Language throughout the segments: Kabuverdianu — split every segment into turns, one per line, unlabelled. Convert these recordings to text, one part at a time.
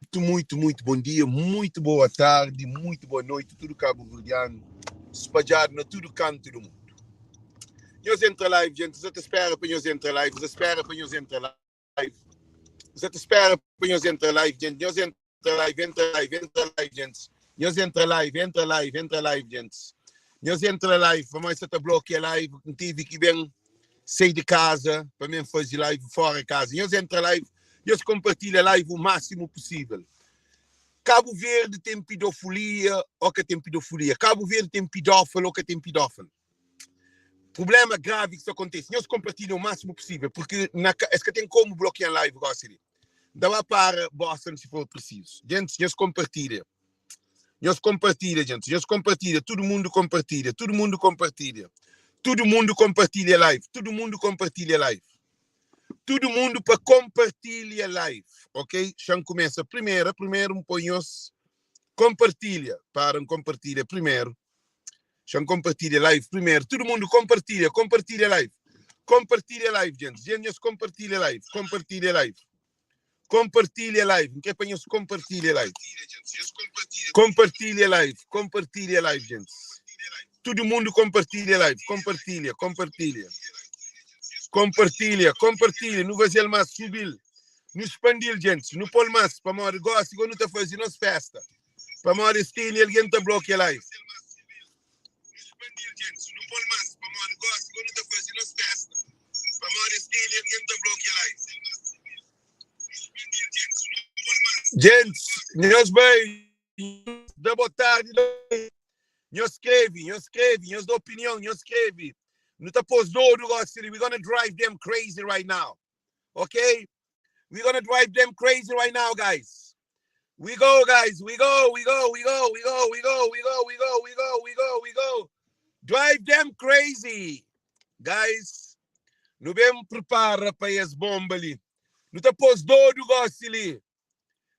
Muito, muito bom dia, muito boa tarde, muito boa noite, tudo cabo-verdiano spadjadu na tudo kantu do mundo. Nhos entra live, gente, nsa ta spera pa nhos entra live, nsa spera pa nhos entra live, nsa ta spera pa nhos entra live, gente, nhos entra live, entra live, entra live, gente, nhos entra live, entra live, entra live, gente, nhos entra live, pamodi sa ta blokia live, n tive ki ben sai di kaza pa mi faze live fora kaza. Nhos entra live, nhos kompartilha live o máximo possível. Cabo Verde tem pedofilia ou ka tem pedofilia? Cabo Verde tem pedófilo ou ka tem pedófilo? Problema grave que isso acontece. Nhos compartilha o máximo possível, porque na, es ka tem como bloquear live gosta ali. Dá lá para Boston se for preciso. Gente, nhos compartilha. Nhos compartilha, gente. Nhos compartilha. Todo mundo compartilha. Todo mundo compartilha. Todo mundo compartilha live. Todo mundo compartilha live. Todo mundo para compartilha live, ok? Já começa primeiro, primeiro um ponhos compartilha. Para compartilha primeiro. Já compartilha live primeiro. Todo mundo compartilha, compartilha live. Compartilha live, gente. Gente, compartilha live, compartilha live. Compartilha live. Que é para nós compartilha live. Compartilha live, compartilha live, gente. Todo mundo compartilha live, compartilha, compartilha. Compartilha, compartilha. Não fazer mais subir. Não expandir, gente. Não pôr mais. Para morrer gosto, quando tá fazendo nossa festa. Para morrer estilo, alguém tá bloqueia live. Expandir, gente. Não pôr mais. Para morrer gosto, quando tá fazendo nossa festa. Para morrer estilo, alguém tá bloqueia live. Gente, nhos bem, da boa tarde, nhos escreve, nhos escreve, nhos dá opinião, nhos escreve. Não tá pôs doido, we're gonna drive them crazy right now. Okay? We're gonna drive them crazy right now, guys. We go, guys. We go, we go, we go, we go, we go, we go, we go, we go, we go, we go. Drive them crazy. Guys, não bem prepara para esse bomba ali. Não tá pôs doido, gosto ali.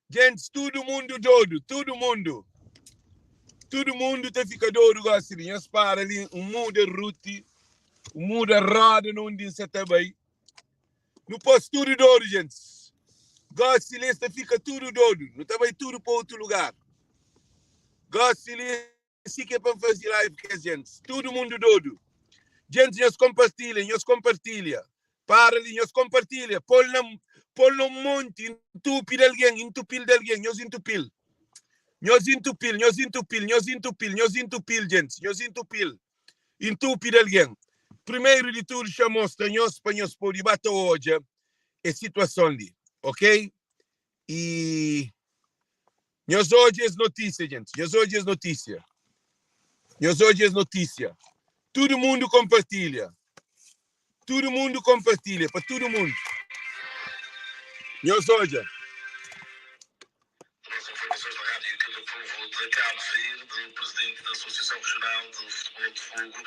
Gente, todo mundo doido, todo mundo. Todo mundo tá fica doido, gosto ali. Nós para ali, um muda route, um muda roda onde você tá bem. Não pôs tudo doido, gente. Gosto ali, fica tudo doido. Não tá bem tudo para outro lugar. Gosto ali, assim que é para fazer live, que é gente. Todo mundo doido. Gente, nós compartilhem, nós compartilha. Para ali, nós compartilha. Põe no monte, entupi de alguém, entupil de alguém, nós entupil. Nós entupil, nós entupil, nós entupil, nós entupil, gente. Nós entupil. Entupi de alguém. Primeiro de tudo, já mostra nós para nós poder bater hoje a situação ali, ok? E nós hoje as notícias, gente. Nós hoje as notícias. Nós hoje as notícias. Todo mundo compartilha. Todo mundo compartilha, para todo mundo. Nós hoje.
As informações da Rádio Clube do Povo de Cabo Verde, o presidente da Associação Regional de Futebol de Fogo,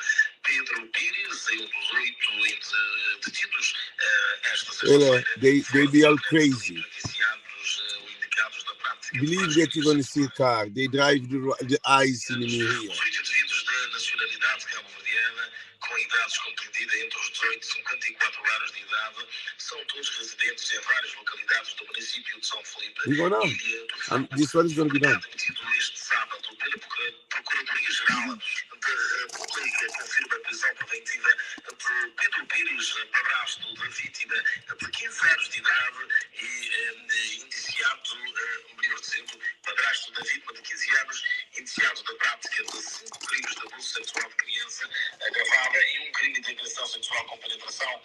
Pedro Pires, é um dos oito detidos esta sexta-feira.
They be all crazy.
Indiciados ou indicados da prática.
Believe that you're gonna see a car. They drive the eyes in me here.
Os oito indivíduos da nacionalidade cabo-verdiana, com idades compreendidas entre os 18 e 54 anos de idade, são todos residentes em várias localidades do município de São Felipe.
We go now.
Ilha do Fogo.
This one is gonna be done.
Detido este sábado pela Procuradoria-Geral da República, confirma a prisão preventiva de Pedro Pires, padrasto da vítima de 15 anos de idade e indiciado, melhor dizendo, padrasto da vítima de 15 anos, indiciado da prática de 5 crimes de abuso sexual de criança agravada e um crime de agressão sexual com penetração.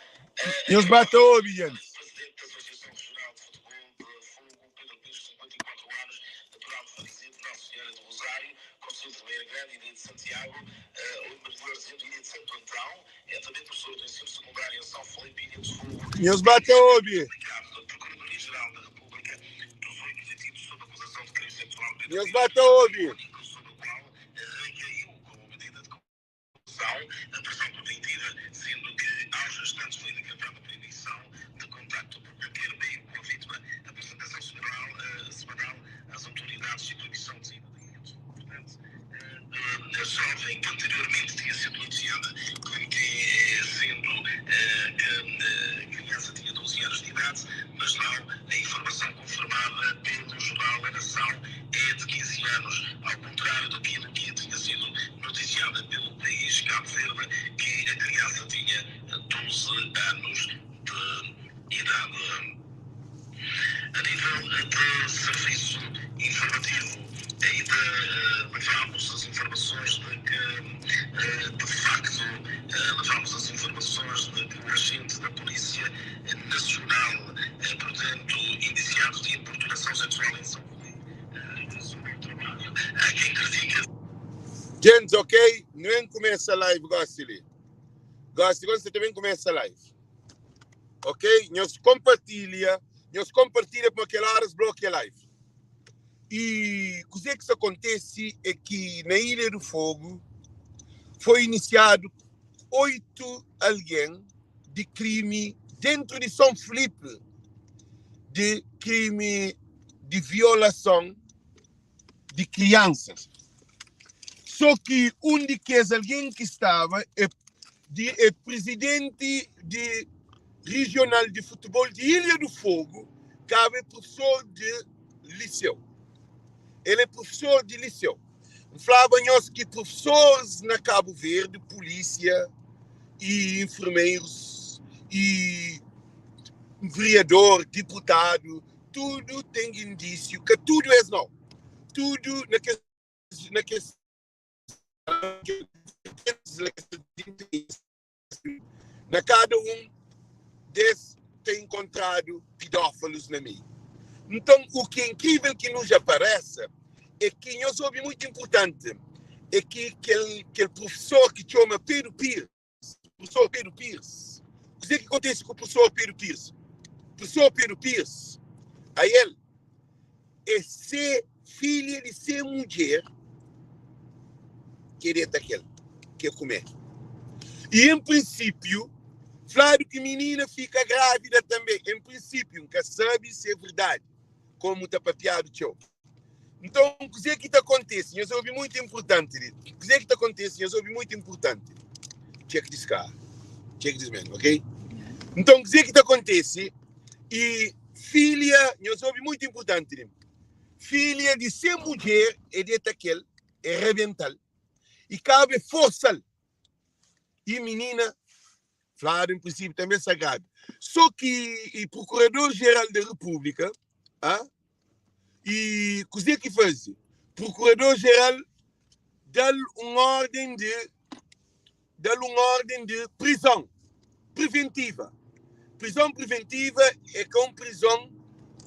Nós bateu, ouve, gente.
Presidente da Associação Regional de Futebol de Fogo, Pedro Pires, 54 anos, natural de Freguesia de Nossa Senhora do Rosário, concelho de Ribeira Grande, Ilha de Santiago, ou melhor dizendo, Ilha de Santo Antão, é também professor do ensino secundário em São Felipe, Ilha de Fogo.
Nós bateu, ouve.
Da Procuradoria-Geral da República, dos oito detidos sob acusação de crime sexual. Pedro
Nós
Pires,
bateu, ouve.
único sobre o qual recaiu como medida de coerção a prisão preventiva, sendo que aos restantes foi decretada a proibição de contacto por qualquer meio com a vítima, apresentação semanal às autoridades e proibição de saída da ilha. Portanto, a jovem que anteriormente tinha sido noticiada como que sendo que a criança tinha 12 anos de idade, mas não a informação confirmada pelo jornal De serviço informativo ainda levamos as informações de que, de facto, levamos as informações de que o agente da Polícia Nacional, portanto, indiciado de importunação sexual em São Filipe, regressou ao trabalho. Há quem critique.
Gents, ok? Nu ben kumesa live gosi li. Gosi gosi ta ben kumesa live. Ok? Nhos kompartilha, nhos kompartilha pamo kel horas blokia live. E kuzê ki sta kontese é ki na Ilha do Fogo foi inisiadu 8 algen di krimi dentru di São Filipe di krimi di violason di kriansas. Só ki un di kes algen ki staba é di é prizidenti di rijional di futebol di Ilha do Fogo, kaba é prufesor di liseu. El é prufesor di liseu. N flaba nhos ki prufesores na Kabu Verdi, pulísia y infermeirus y veriador, diputadu, tudu ten indísiu, ka tudu es nau, tudu na kes na kes na kada un des ta enkontradu pidófilus na meiu. Nton, u ki é inkrível ki nu ja paresa é ki nhos obi muitu inpurtanti é ki kel kel prufesor ki txoma Pedro Pires, Professor Pedro Pires. Kuzê ki kontise ku professor Pedro Pires? Professor Pedro Pires, a el é se filha di se mudjer ki deta kel ki kume. I en prinsípiu, fladu ki minina fika grávida tanbê. En prinsípiu, N ka sabe si é verdadi, komu ta papiadu txeu. Nton, kuzê ki ta kontise? Nhos obi mutu inpurtanti li. Kuzê ki ta kontise? Nhos obi mutu inpurtanti. Check this car. Check this man, ok? Nton, kuzê ki ta kontise? I filha, nhos obi mutu inpurtanti li. Filha di se mudjer é deta kel, é rebenta-l, i kaba é forsa-l. I minina fladu en prinsipiu tanbe sta gravi. So ki i Prokurador Jeral da Repúblika, a i kuze ki faze? Prokurador Jeral da-l un orden di da-l un orden di prizon priventiva. Prizon priventiva é ka un prizon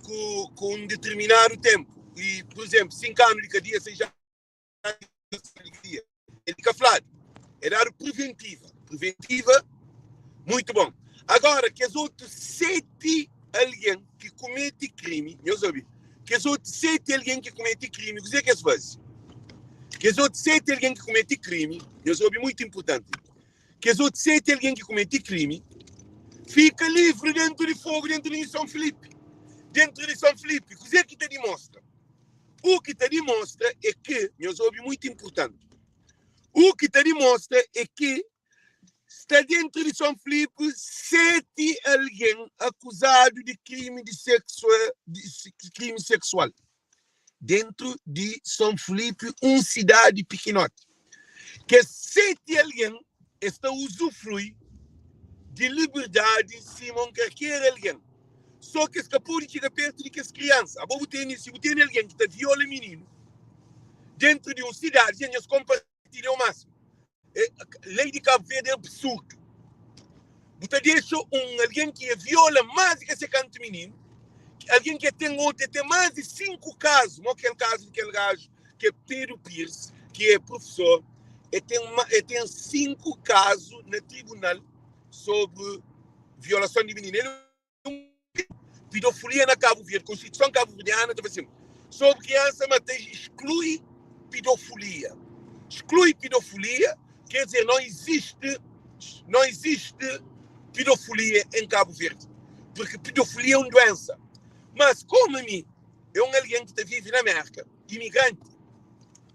ku ku un ditirminadu tenpu. I, pur izenplu, 5 anu di kadia, 6 anu. Alegria. El ka fladu. É dadu preventiva. Preventiva, muito bom. Agora, kes otu seti algen ki kumete krimi, nhos obi, kes otu seti algen ki kumete krimi, kuzê ki es faze? Kes otu seti algen ki kumete krimi, nhos obi, muito importanti, kes otu seti algen ki kumete krimi fika livri dentu di fogu, dentu di São Filipe. Dentu di São Filipe, kuzê ki ta dimostra? U ki ta dimostra é ki, nhos obi muitu inpurtanti, u ki ta dimostra é ki sta dentru di Son Filipe 7 algen akuzadu di krimi di seksua, di krimi seksual dentru di Son Filipe, un sidadi pikinoti. Kes 7 algen es ta uzufrui di liberdadi sima un kalker algen, so ki es ka pode txiga pertu di kes kriansa. Abo bu tene, si bu tene algen ki ta viola mininu dentru di un sidadi, dja nhos konpartilha o masimu. E, lei di Kabu Verdi é absurdu. Bu ta dexa un algen ki e viola más di ka se kantu mininu, algen ki e ten otu, e ten más di 5 kazu, mo kel kazu di kel gaju ki é Pedro Pires, ki é professor, e ten, e ten 5 kazu na tribunal sobri violason di mininu. El é un pidofilia na Kabu Verdi. Konstituison kabuverdiana ta fla sin, sobri kriansa ma ta exclui pidofilia. Exclui pidofilia, quer dizer, não existe, não existe pidofilia em Kabu Verdi, porque pidofilia é un doença. Mas como mi é un algen ki ta vive na Merka, imigranti,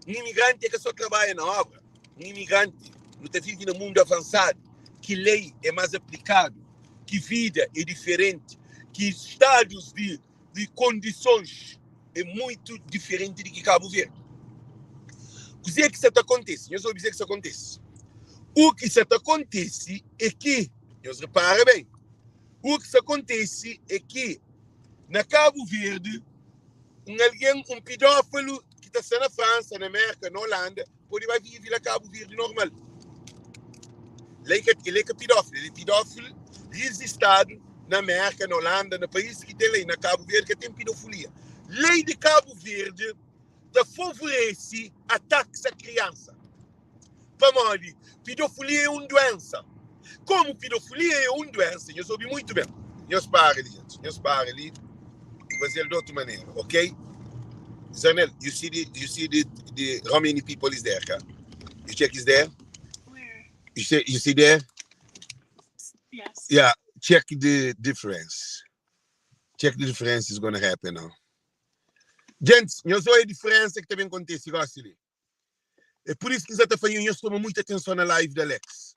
un imigranti é ka só trabalha na obra, un imigranti nu ta vive na mundu avansadu, ki lei é más aplikadu, ki vida é diferenti, ki stadus di di kondisons é muitu diferenti di ki Kabu Verdi. Kuzê ki sa ta kontise? Nhos obi kuzê ki sa kontise. U ki sa ta kontise é ki, nhos repara ben, u ki sa kontise é ki na Kabu Verdi. Un algen, un pidófilu ki ta sta na Fransa, na Mérka, na Olanda, pode ba vive la Kabu Verdi normal. Lei ka, el é ka pidófilu, el é pidófilu rijistadu na Mérka, na Olanda, na país ki ten lei. Na Kabu Verdi ka ten pidofilia. Lei di Kabu Verdi ta favorese atakis a kriansa. Pamodi pidofilia é un duensa. Komu pidofilia é un duensa, nhos obi muitu ben. Nhos para li, gente. Nhos para li. Faze-l di otu manera, ok? Zanel, you see the, you see the, the, how many people is there, ka? You check is there?
Where?
You see there?
Yes.
Yeah, check the difference. Check the difference is gonna happen now. Gente, nhos odja diferensa ki ta ben kontise gosi li. É pur isu ki N sa ta fla nho, nhos toma muita atenson na live di Alex.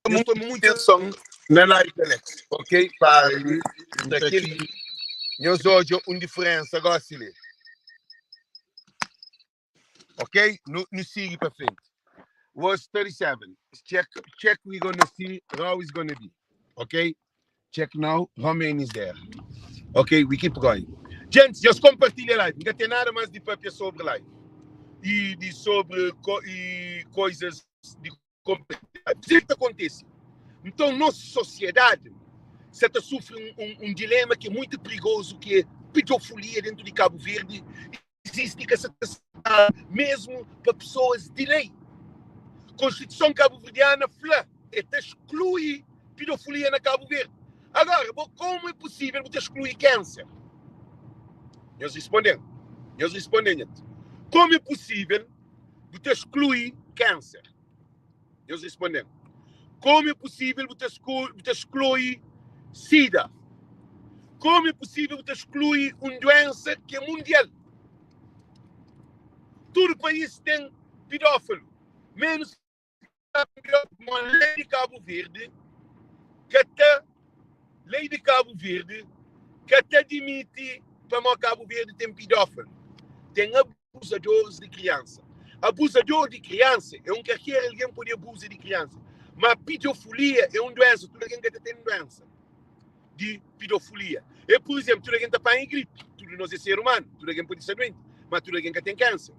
Nhos toma muita atenson na live di Alex, ok? Para li, ta kel li. Nhos odja un diferensa gosi li. Ok? Nu sigi pa frenti. Was 37. Check, check we gonna see how it's gonna be. Ok? Check now how many is there. Ok, we keep going. Gente, nhos compartilha live. Nka ten nada mais di papia sobre live. E di sobre co e coisas di compartilhar. O que ta acontece? Então, nossa sociedade sa ta sufri um dilema ki é muito perigoso, ki é pedofilia dentro de Cabo Verde. Existe ka sa ta mesmo pa pessoas di lei. Constituição cabo-verdiana fla, é ta exclui pedofilia na Cabo Verde. Agora, bo, como é possível bu ta exclui câncer? Nhos respondem. Nhos respondem, gente. Como é possível bu ta exclui câncer? Nhos respondem. Como é possível bu ta exclui SIDA? Como é possível bu ta exclui um doença que é mundial? Tudo país tem pedófilo, menos uma lei de Cabo Verde que ta lei de Cabo Verde que te admite para Cabo Verde tem pedófilo, tem abusadores de criança. Abusador de criança é um qualquer alguém pode abusar de criança, mas pedofilia é uma doença, tudo alguém que tem doença de pedofilia. É, por exemplo, tudo alguém está em gripe, tudo nós é ser humano, tudo alguém pode ser doente, mas tudo alguém que tem câncer,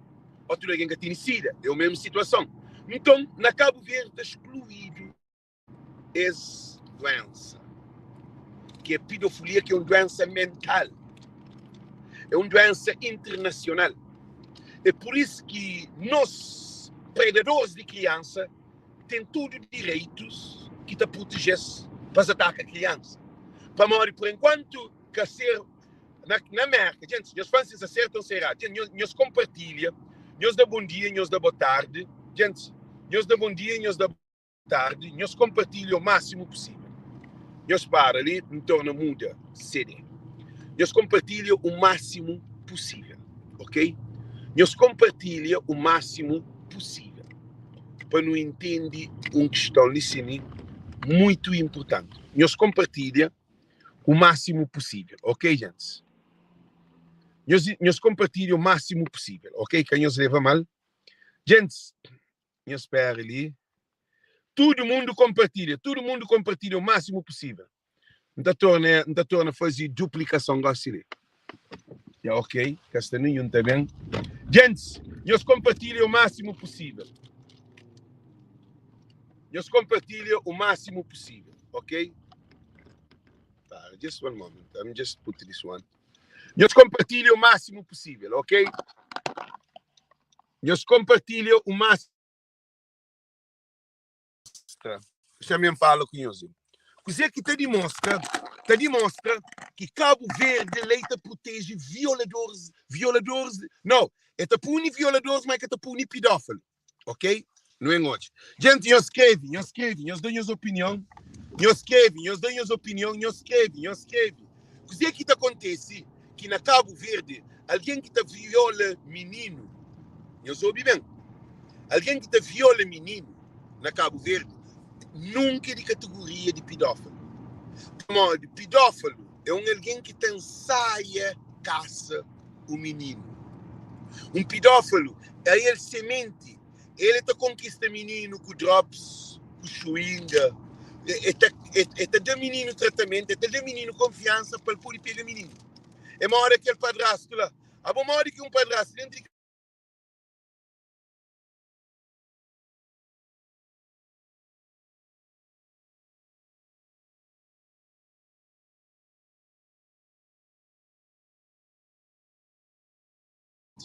ou tudo alguém que tem sida, é a mesma situação. Então, na Cabo Verde está excluído essa doença, que é pedofilia, que é uma doença mental. É uma doença internacional. É por isso que nós, predadores de criança, tem tudo direitos que te proteger para atacar a criança. Para por enquanto, que ser na América, gente, nós fãs acertam será, gente, nós compartilha, nós dá bom dia, nós dá boa tarde, gente, nós dá bom dia, nós dá boa tarde, nós compartilha o máximo possível. Nós para ali, me torna muda CD. Nós compartilha o máximo possível, ok? Nós compartilha o máximo possível para não entender uma questão ali muito importante. Nós compartilha o máximo possível, ok, gente? Nós compartilha o máximo possível, ok? Que nós leva mal. Gente, nós espera ali. Todo mundo compartilha, todo mundo compartilha o máximo possível. Não torna a fazer duplicação, gosto de. Yeah, ok, Castaninho também. Gente, nós compartilha o máximo possível. Nós compartilha o máximo possível, ok? Tá, just one moment. I'm just put this one. Nós compartilha o máximo possível, ok? Nós compartilha o máximo. Já mesmo falo com nós. Você que te demonstra que Cabo Verde lei te protege violadores, violadores, não, é te pune violadores, mas que te pune pedófilo, ok? Não é hoje. Gente, nós escreve, nós escreve, nós damos opinião, nós escreve, nós damos opinião, nós escreve, nós escreve. O que te acontece que na Cabo Verde, alguém que te viola menino, nós ouve bem, alguém que te viola menino na Cabo Verde, nunca é de categoria de pedófilo. Modo, pedófilo é um alguém que tem saia, caça o menino. Um pedófilo é ele semente, ele te conquista menino com drops, com chuinga, é te dá menino tratamento, é te dá menino confiança para ele poder pegar menino. É moda kel padrastu la. Abo modi ki un padrastu dentu di.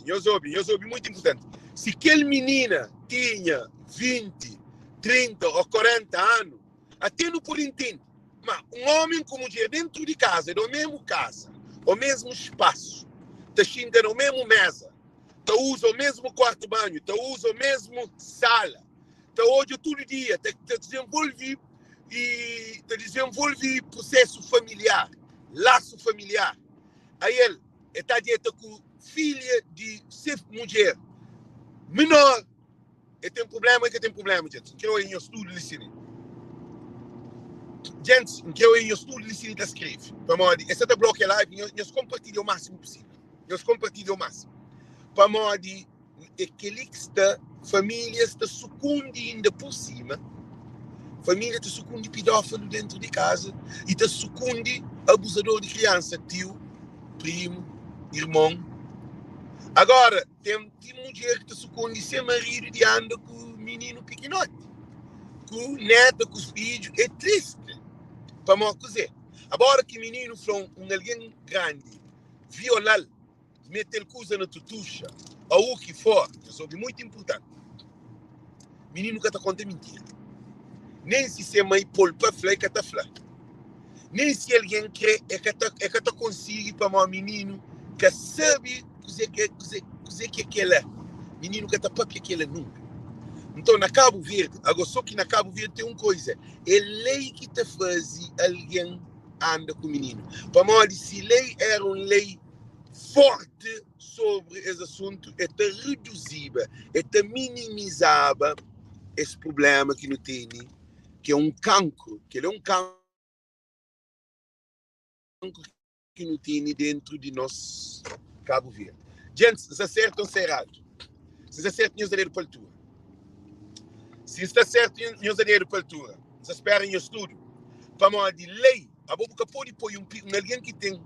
Nhos obi, nhos obi, muitu inpurtanti. Si kel minina tinha 20, 30 ô 40 anu, ate nu pode intende. Ma un ómi ku mudjer dentu di kaza, di omésmu kaza, omésmu spasu, ta xinta na omésmu méza, ta uza omésmu kuartu banhu, ta uza omésmu sala, ta odja tudu dia, ta ta dizenvolve i ta dizenvolve prusésu familiar, lasu familiar. Ael e ta deta ku filha di se mudjer menor, e ten prubléma, e ka ten prubléma, djentis? N kre oia nhos tudu li sini. Djentis, N kre oia nhos tudu li sini ta skrebe, pamodi e sa ta blokia live, nhos, nhos konpartilha o másimu pusível. Nhos konpartilha o másimu, pamodi é kel-li ki sta, famílias ta sukundi inda pur sima, família ta sukundi pidófilu dentru di kaza i ta sukundi abuzador di kriansa, tiu, primu, irmon. Agora, ten ti mudjer ki ta sukundi se maridu di anda ku mininu pikinoti, ku neta, ku fidju. É tristi. Pamodi kuzê? Agora ki mininu fla un algen grandi viola-l, mete-l kuza na tutuxa ô u ki for, nhos obi, muitu inpurtanti, mininu ka ta konta mintira. Nen si se mai pô-l pa fla, e ka ta fla. Nen si algen krê, e ka ta, e ka ta konsigi pamodi mininu ka sabe kuzê ki, kuzê, kuzê ki é kel-la. Mininu ka ta pâpia kel-la nunka. Nton, na Kabu Verdi, agó sô ki na Kabu Verdi ten un koiza, é lei ki ta faze algen anda ku mininu. Pamodi si lei éra un lei fórti sobri es asuntu, el ta reduziba, el ta minimizaba es prubléma ki nu tene, ki é un kankru, kel-li é un kankru ki nu tene déntu di nos Kabu Verdi. Djentis, N sta sértu ô N sta eradu? Si N sta sértu, nhos da dedu pa altura. Si N sta sértu, nhos da dedu pa altura. N sta spera nhos tudu, pamodi lei Abo bu ka pode poi un un algen ki ten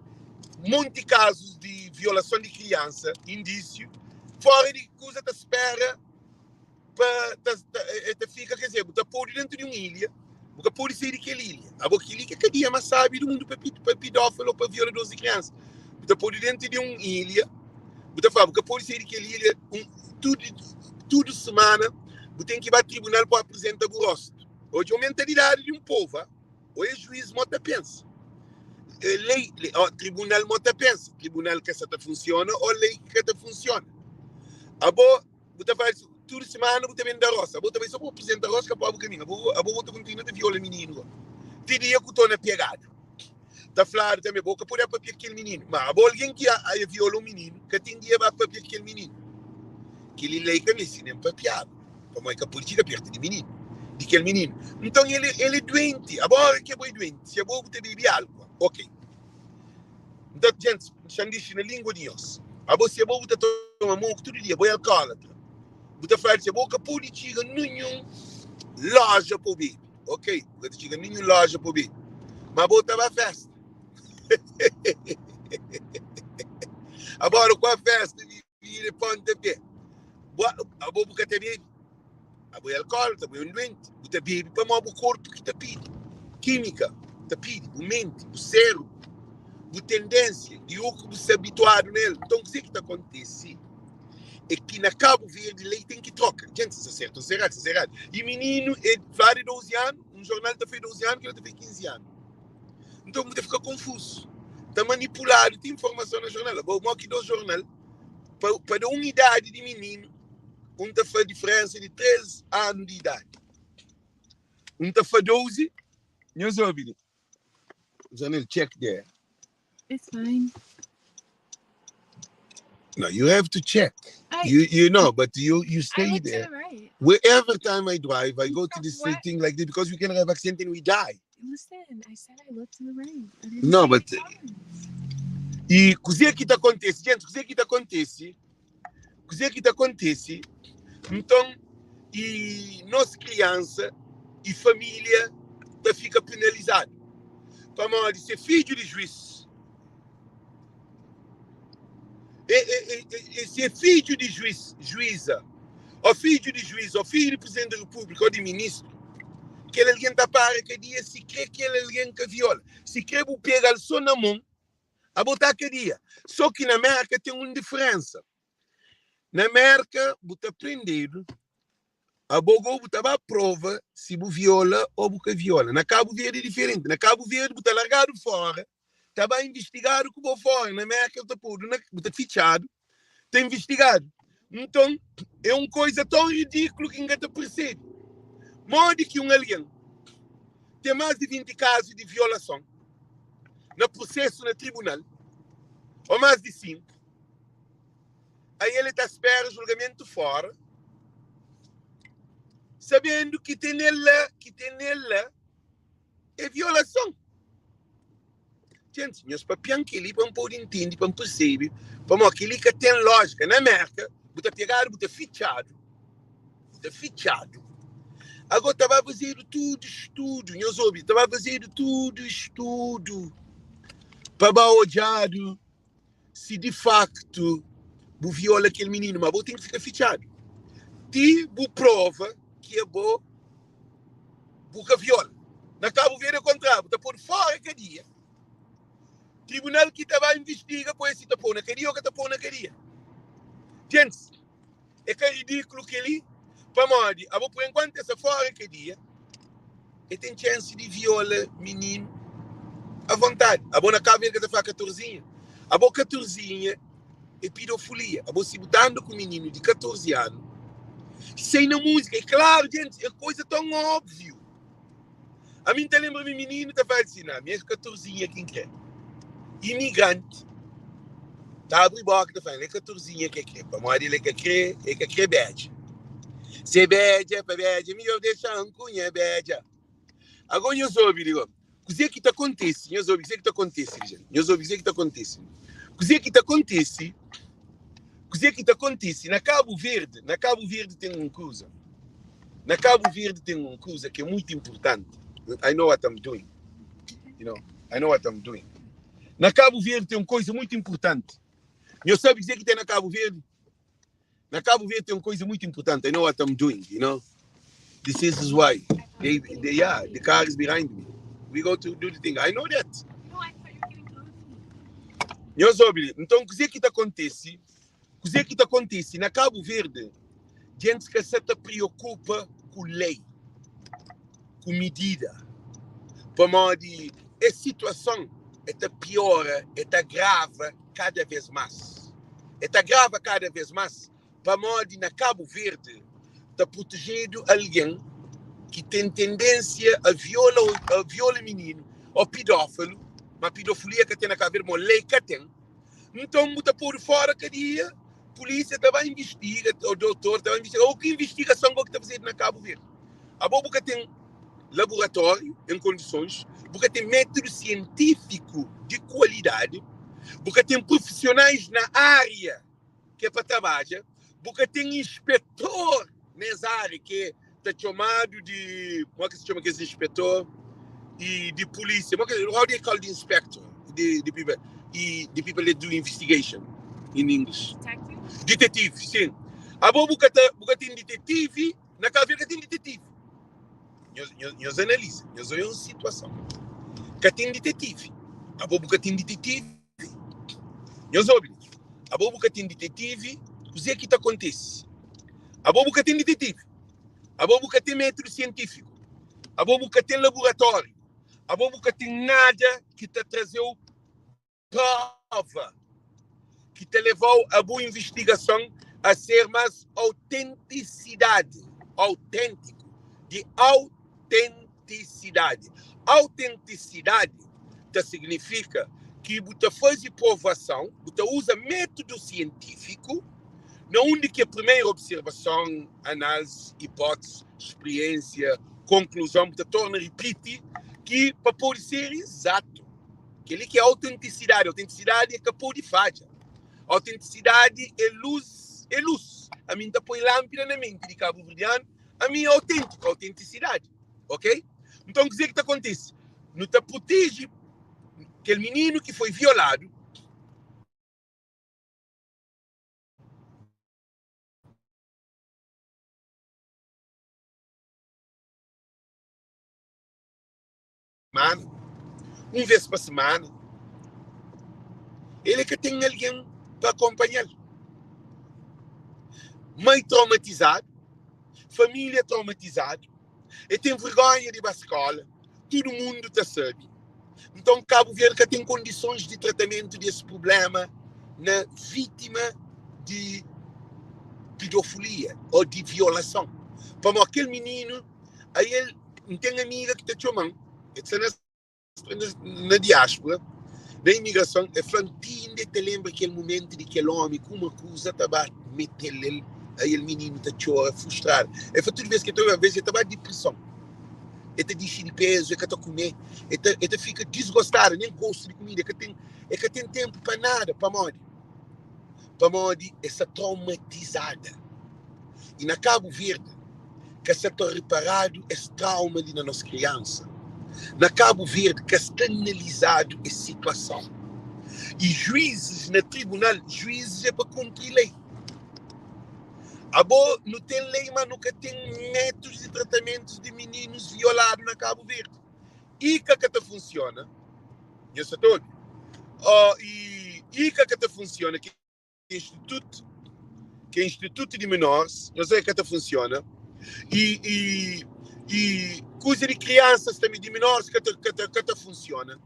monti kazus di violason di kriansa, indísiu, fora di kuza ta spera pa ta ta e ta fika, ker dizer, bu ta podu dentu di un ilha, bu ka pode sai di kel ilha. Abo kili ki é kadia más sabi di mundu pa pa pidófilu ô pa violadores di kriansa. Bu ta podu dentu di un ilha, bu ta fla bu ka pode sai di kel ilha un tudu tudu semana bu ten ki ba tribunal pa aprizenta bu rostu. Odja un mentalidadi di un povu, ah. Ô é juiz mo ta pensa é lei, ó, tribunal mo ta pensa tribunal ka sa ta funciona ô lei ki ka ta funciona. Abo bu ta fala tudu semana bu ta ben da rosa, abo ta bai só bu apresenta rosa ka pa bu kaminhu, abo abo bu ta kontinua ta viola mininu go ti dia ku torna pegadu. Ta fladu tanbe bo ka pode papia ku kel mininu, ma abo algen ki a viola un mininu ka ten dia ba papia ku kel mininu. Kel-li lei ka meste nen papiadu, pamodi ka pode txiga pertu di mininu, di kel mininu. Nton, el el é duenti. Abo óra ki abo é duenti, si abo bu ta bebe álkua, ok. Nton, djentis, xa-m dixi na língua di nhos. Abo, si abo bu ta toma moku tudu dia, bo é alkólatra, bu ta fladu si abo ka pode txiga ninhun lója pa bu bebe, ok, bu ka ta txiga ninhun lója pa bu bebe, ma abo ta ba fésta. Agora, kua fésta di Bira ponta pé. Bo, abo bu ka ta bebe. Abo é alkoólatra, abo é un duenti. Bu ta bebe pamodi bu korpu ki ta pidi. Kímika ta pidi, bu menti, bu sérbru, bu tendénsia di u ki bu sta abituadu na el. Nton, kuzê ki ta kontise é ki na Kabu Verdi lei ten ki troka. Djenti, si sta sertu, si sta eradu, si sta eradu. I mininu é fladu é 12 anu, un jornal ta fla é 12 anu, kel otu ta fla é 15 anu. Nton bu ta fika konfuzu. Ta manipuladu ti informason na jornal. Abo, mo ki dos jornal pa, pa da un idadi di mininu, un ta fla diferensa di 3 anu di idadi. Un ta fla 12, nhos obi li. Janel, check there.
It's fine.
No, you have to check.
I
You you know, but you you
I
stay
look to
there.
the right.
Wherever time I drive, I go to this
What?
thing like this because we can have accident and we die.
Listen, I said I looked to the right. I didn't
No,
say
but
I paused.
e kuzê ki ta kontise, gente, kuzê ki ta kontise, kuzê ki ta kontise, nton, e nos kriansa e família ta fika penalizadu. Pamodi se fidju di juiz. E, e, e, e, si é fidju di juiz, juíza, ou fidju di juiz, ou fidju di presidenti di repúblika, ou di ministru, kel algen ta para kadia si kre kel algen ka viola. Si kre bu pega-l so na mon, abo ta kadia. So ki na Merka ten un diferensa. Na Merka bu ta prendedu, abo go bu ta ba prova si bu viola ou bu ka viola. Na Kabu Verdi é diferenti. Na Kabu Verdi bu ta largadu fora, ta ba investigadu ku bo fora. Na Merka ta podu na, bu ta fitxadu, ta investigadu. Nton, é un koiza ton ridikulu ki N ka ta persebe modi ki un algen ten más di 20 kazu di violason na prusesu na tribunal, ô más di 5, aí el ta spera julgamentu fora, sabendu ki ten el la, ki ten el la é violason. Gente, nhos papian kel-li pa N pode intende, pa N persebe, pamodi kel-li ka ten lójika. Na Mérka, bu ta pegadu, bu ta fitxadu, bu ta fitxadu. Agó ta ba fazedu tudu studu, nhos obi, ta ba fazedu tudu studu pa ba odjadu si di faktu bu viola kel mininu, ma bo ten ki fika fitxadu ti bu prova ki abo bu ka viola. Na Kabu Verdi é kontráriu, bu ta podu fora kadia, tribunal ki ta ba investiga pa oja si ta pou na kadia ou ka ta pou na kadia. Djentis, é ka ridikulu keli? Pamodi abo por enkuantu e sta fora kadia, e ten txensi di viola mininu a vontadi. Abo na Kabu Verdi ka ta fla katorzinha? Abo katorzinha é pidofolia. Abo si bu ta anda ku mininu di 14 anu sai na múzika. É klaru, djentis, é koiza ton óbviu. Ami N ta lenbra mi mininu ta fla si, na mi é katorzinha ki N kre. Imigranti ta abri boka ta fla, el é katorzinha ki el kre, pamodi el ka kre, el ka kre bedja. Se bedja pa bedja, midjor dexa-m ku nha bedja. Agora nhos obi li, kuzê ki ta kontise? Nhos obi kuzê ki ta kontise li, jenti. Nhos obi kuzê ki ta kontise. Kuzê ki ta kontise? Kuzê ki ta kontise na Kabu Verdi? Na Kabu Verdi ten un kuza. Na Kabu Verdi ten un kuza ki é mutu inpurtanti. I know what I'm doing. You know, I know what I'm doing. Na Kabu Verdi ten un koiza mutu inpurtanti. Nhos sabe kuzê ki ten na Kabu Verdi? Na Kabu Verdi ten un koiza mutu inpurtanti. I know what I'm doing, you know. This is why. They, they, yeah, the car is behind me. We go to do the thing. I know that.
No, I thought you were getting coffee.
Nhos obi, nton kuzê ki ta kontise? Kuzê ki ta kontise na Kabu Verdi? Gentis ka sa ta preokupa ku lei, ku midida, pamodi es situason e ta piora, e ta agrava kada vez más. E ta agrava kada vez más pamodi na Kabu Verdi ta protejedu algen ki ten tendénsia a viola a viola mininu ô pidófilu, ma pidofilia ka ten na Kabu Verdi, ma lei ka ten. Nton bu ta podu fora kadia, pulísia ta ba invistiga, ô dotor ta ba invistiga, ô ki invistigason go ki ta fazedu na Kabu Verdi? Abo bu ka ten laburatóriu en kondisons, bu ka ten métudu sientífiku di kualidadi, bu ka ten prufisionais na ária ki é pa trabadja, bu ka ten inspetor nes ária ki ta txomadu di, modi ki se txoma kes inspetor e di pulísia, modi ki, how do you call the inspector, the, the people, e the people that do investigation in English?
Detective?
Detetive, sim. Abo bu ka ta, bu ka ten detetive, na Cabo Verde ka ten detetive. Nhos, nhos, nhos analiza, nhos oia un situason. Ka ten detetive. Abo bu ka ten detetive. Nhos obi, abo bu ka ten ditetivi, kuzê ki ta kontise? Abo bu ka ten ditetivi, abo bu ka ten métudu sientífiku, abo bu ka ten laburatóriu, abo bu ka ten nada ki ta traze-u próva ki ta leva-u a bu invistigason a ser más autentisidadi, auténtiku, di autentisidadi. Autentisidadi ta signifika ki bu ta faze provason, bu ta uza métudu sientífiku na undi ki é primeru observason, análise, hipótese, spriénsia, konkluzon, bu ta torna ripiti ki pa pode ser izatu. Kel-li ki é autentisidadi. Autentisidadi é ka pode fadja. Autentisidadi é luz, é luz. Ami N ta poi lánpida na menti di kabuverdianu, ami é autêntiku, autentisidadi. Ok? Nton kuzê ki ta kontise? Nu ta proteje kel mininu ki foi violadu. simana, un vês pa simana. El é ka ten algen pa akonpanha-l. Mai traumatizadu, família traumatizadu, el ten vergonha di ba skola, tudu mundu ta sabe. Nton Kabu Verdi ka ten kondisons di tratamentu di es prublema na vítima di pedofilia ô di violason. Pamodi kel mininu, ael, N ten amiga ki ta txoma-m, el sta na na diáspora, na imigrason, el fla-m ti inda el ta lenbra kel momentu di kel ómi kuma kuza ta ba mete-l el, aí el mininu ta txora frustradu. El fla tudu bês ki el ta obi, alvês el ta ba dipreson, el ta dixi di pezu, el ka ta kume, el ta, el ta fika disgostadu, nen gostu di kumida, el ka ten, el ka ten ténpu pa nada. Pamodi? Pamodi el sta traumatizada. I na Kabu Verdi ka sta ta riparadu es trauma li na nos kriansa. Na Kabu Verdi ka sta analizadu es situason. I juizis na tribunal, juizis é pa kunpri lei. Abo nu ten lei ma nu ka ten métudus di tratamentus di mininus violadu na Kabu Verdi. ICA ka ta funsiona, nhos sa ta obi? Oh, i ICA ka ta funsiona, ki institutu, ki é institutu di menores, nhos sabe ka ta funsiona, i, i, i kuza di kriansas tanbe, di menores ka ta, ka ta, ka ta funsiona.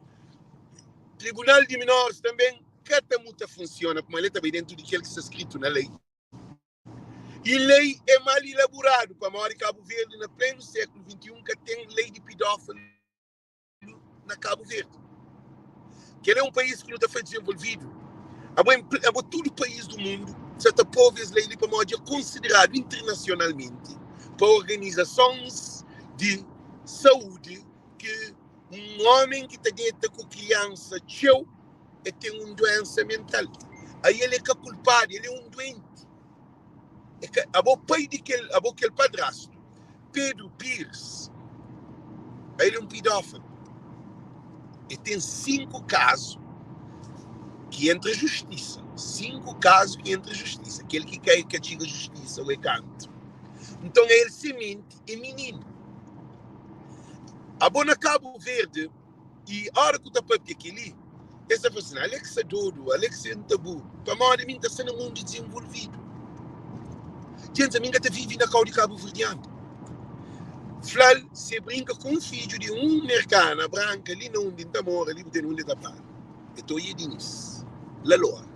Tribunal di menores tanbe ka ta muta funsiona, pamodi el ta bai dentu di kel ki sta skritu na lei. I lei é mal ilaboradu, pamodi Kabu Verdi na plenu sékulu 21 ka ten lei di pidófilu na Kabu Verdi. Kel é un país ki nu ta fla dizenvolvidu. Abo, abo tudu país du mundu sa ta prova es lei li pamodi é konsideradu internasionalmenti pa organizasons di saúdi ki un omen ki ta deta ku kriansa txeu el ten un duensa mental. Aí el é ka kulpadu, el é un duenti. É ka, abo pai di kel, abo kel padrastu, Pedro Pires, el é un pidófilo. El ten 5 kazu ki entra justisa. 5 kazu ki entra justisa. Kel ki kai ka txiga justisa o é kantu. Nton el simenti é mininu. Abo na Kabu Verde, i ora ku ta papia keli, es ta fla sin, Ale ki sta dodu, ale ki sta tabu, pamodi mi N ta sta na mundu dizenvolvidu. Djentis, ami N ka ta vivi na kau di kabuverdianu. Fla-l si e brinka ku un fidju di un merkana branka li na undi N ta mora li, bu tene undi e ta para. E ta oia Dinis la lora.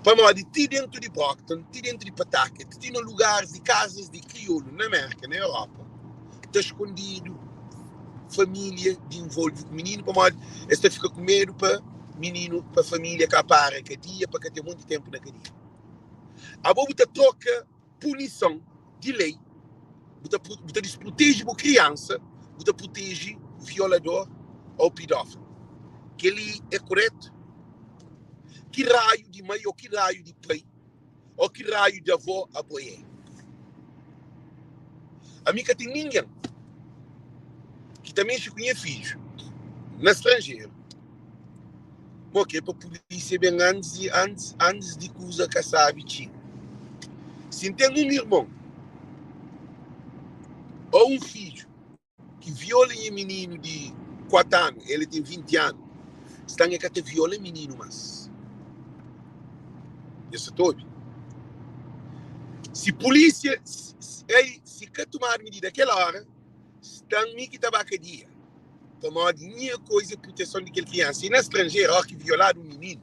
Pamodi ti dentu di Brockton, ti dentu di Pawtucket, ti na lugaris di kazas di kriolu na Merka, na Europa, ta skondidu família di involve ku mininu pamodi es ta fika ku medu pa mininu, pa família ka para kadia, pa ka ten monti tenpu na kadia. Abo bu ta troka punison di lei, bu ta bu ta disproteje bu kriansa, bu ta proteje violador ou pidófilo. Kel-li é kuretu? Ki raiu di mai ou ki raiu di pai ou ki raiu di avó abo é? Ami ka ten ningen ki ta mexe ku nha fidju na stranjeru. Mo ke pa polísia ben antis di antis antis di kuza ka sabi txiga. Si N ten un irmon ô un fidju ki viola nha mininu di 4 anu, el ten 20 anu, sta nha ka ta viola mininu mas. Nha sa ta obi? Si polísia ei si ka tumadu midida kel ora, sta mi ki ta ba kadia. Pamodi nha koiza é proteson di kel kriansa. I na stranjeru, óras ki violadu un mininu,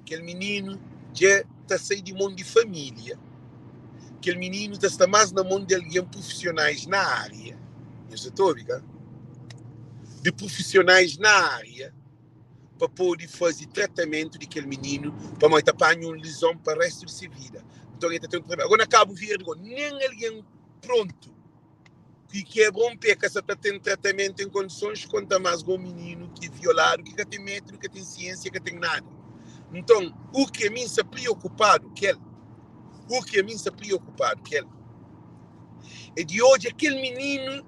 kel mininu dja ta sai di mon di família. Kel mininu ta sta más na mon di algen prufisionais na ária. Nhos sa ta obi, ka? Di prufisionais na ária pa pode faze tratamentu di kel mininu, pamodi ta panha un lizon pa réstu di se vida. Nton, el ta ten un trabadju. Agora, na Kabu Verdi, nen algen prontu ki kebra un pé ka sa ta ten tratamentu en kondisons konta más go mininu ki violadu ki ka ten métudu ka ten siensia ka ten nada nton u ki ami nsa priokupadu kel u ki ami nsa priokupadu kel é di odja kel mininu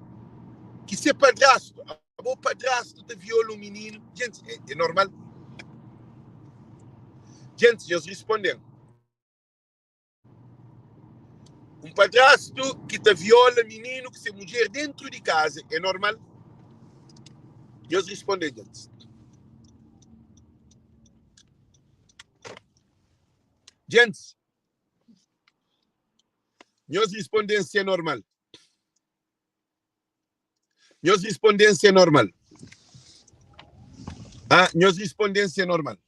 ki se padrastu abo padrastu ta viola un mininu djenti é, é normal djenti nhos responden Un padrastu ki ta viola mininu ku se mudjer dentru di kaza é normal? Nhos responde djents. Djents, nhos responde si é normal. Nhos responde si é normal. Ah, nhos responde si é normal.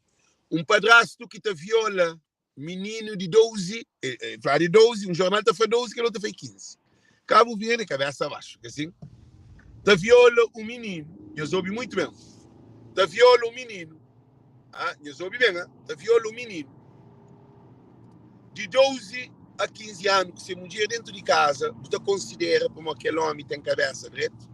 Un padrastu ki ta viola mininu di 12, eh, eh, fla di 12, un jornal ta fla 12, kel otu ta fla 15. Kabu Verdi, kabesa baxu, ka sin? Ta viola un mininu, nhos obi muitu ben, ta viola un mininu, ah, nhos obi ben, ah, ta viola un mininu di 12 a 15 anu ku se mudjer dentu di kaza, bu ta konsidera pamo kel omi ten kabesa dretu?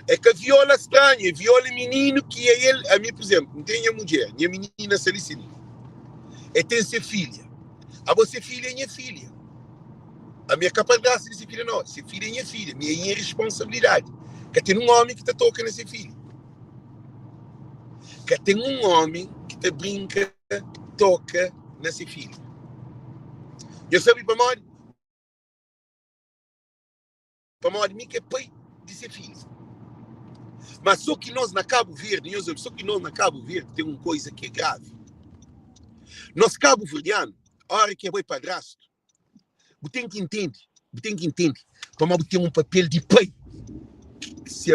É ka viola stranhu, é viola mininu ki é el. Ami, pur izénplu, N ten nha mudjer, nha minina sta li si li. El ten se filha. Abo se filha é nha filha. Ami é ka padrastu di se filha, nau. Se filha é nha filha. Mi é nha responsabilidadi. Ka ten un ómi ki ta toka na se filha. Ka ten un ómi ki ta brinka toka na se filha. Nhos sabe pamodi? Pamodi mi ki é pai di se fidju. Mas so ki nos na Kabu Verdi, nhos obi, so ki nos na Kabu Verdi ten un koiza ki é gravi. Nos kabuverdianu, ora ki abo é padrastu, bu ten ki intende, bu ten ki intende pamodi bu ten un papel di pai. Si,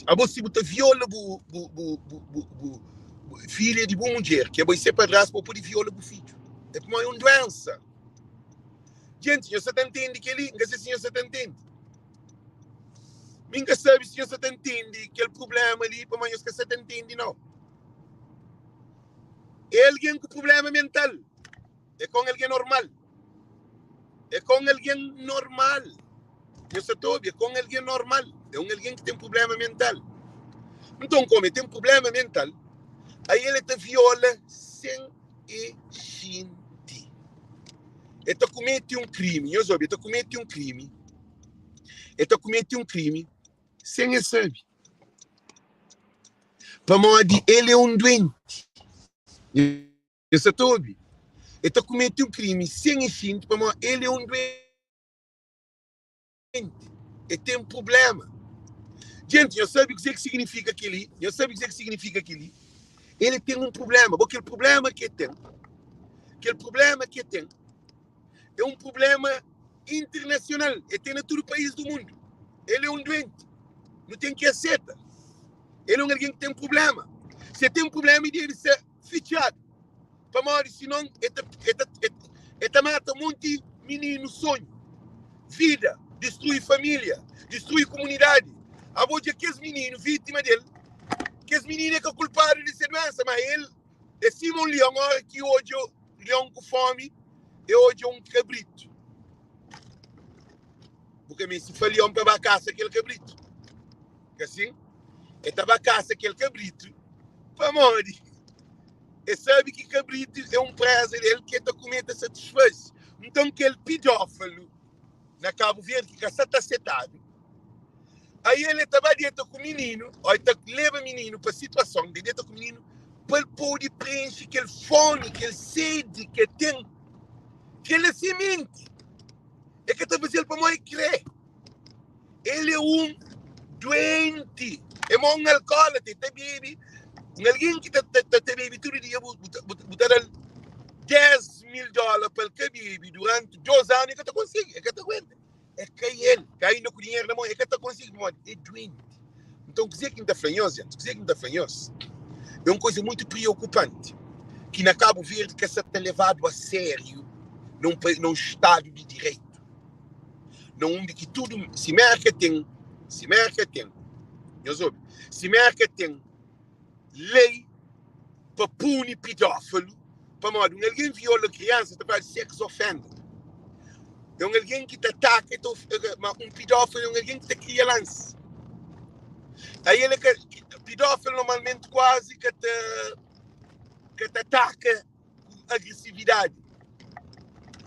abo si bu ta viola bu, bu, bu, bu, bu, bu, bu filha di bu mudjer, ki abo é se padrastu, bu pode viola bu fidju. É pamodi é un duensa. Gente, nhos sa ta ntende kel-li? N ka se si nhos sa ta ntende. Mi N ka sabe si nhos sa ta ntende kel prubléma li, pamodi nhos ka sa ta ntende, nau. É algen ku prubléma mental, é ka un algen normal. É ka un algen normal. Nhos sa ta obi? É ka un algen normal. É un algen ki ten prubléma mental. Nton, kómu el ten prubléma mental, aí el ta viola sen e xinti. E ta kumete un krimi, nhos obi, e ta kumete un krimi, e ta kumete un krimi sen e sabe. Pamodi el é un duenti. Nhos sa ta obi? E ta kumete un krimi sen e xinti pamodi el é un duenti. E ten prubléma. Jenti, nhos sabe kuzê ki siginifika kel-li? Nhos sabe kuzê ki siginifika kel-li? El ten un prubléma. Bo, kel prubléma ki el ten, kel prubléma ki el ten é un prubléma internasional. El ten na tudu país du mundu. El é un duenti. Nu ten ki aseta. El é un algen ki ten prubléma. Si el ten prubléma, el debe ser fitxadu. Pamodi sinon e ta, e ta, e ta mata monti mininu sonhu, vida, distrui familia, distrui kumunidadi. Abo dja kes mininu vitima del, kes mininu é ka kulpadu di se duensa, ma el é sima un lion, ora ki odja lion ku fomi, e odja un kabritu. Bu ka meste fla lion pa ba kasa kel kabritu. Ka sin? E ta ba kasa kel kabritu pamodi E sabe ki kabritu é un preza del ki e ta kume ta satisfaze. Nton kel pidófalu na Kabu Verdi ki ka sa ta setadu, ai el e ta ba deta ku mininu o e ta leba mininu pa situason di deta ku mininu pa el pode prenxe kel fomi, kel sedi ki e ten. Kel é simenti. E ka ta faze-l pamodi e kre. El é un duenti. É ma un alkólatra, el ta bebe. Un algen ki ta, ta, ta bebe tudu dia, bu, bu, bu, bu ta da-l 10 mil dóla pa el ka bebe duranti 2 anu, el ka ta konsigi, el ka ta aguenta. É ka el, ka inda ku dinheru na mon, el ka ta konsigi pamodi é duenti. Nton, kuzê ki N ta fla nhos, gentis? Kuzê ki N ta fla nhos? É un kuza mutu priokupanti ki na Kabu Verdi ka sa ta levadu a sériu na un, na un stadu di direitu. na undi ki tudu si Merka ten si Merka ten nhos obi si Merka ten lei pa puni pidófilu pamodi un algen viola kriansa ta fladu sex offender é un algen ki ta ataka ta ma un pidófilu é un algen ki ta kria lansi aí ele ka pidófilu normalmenti kuazi ka ta ka ta ataka ku agresividadi.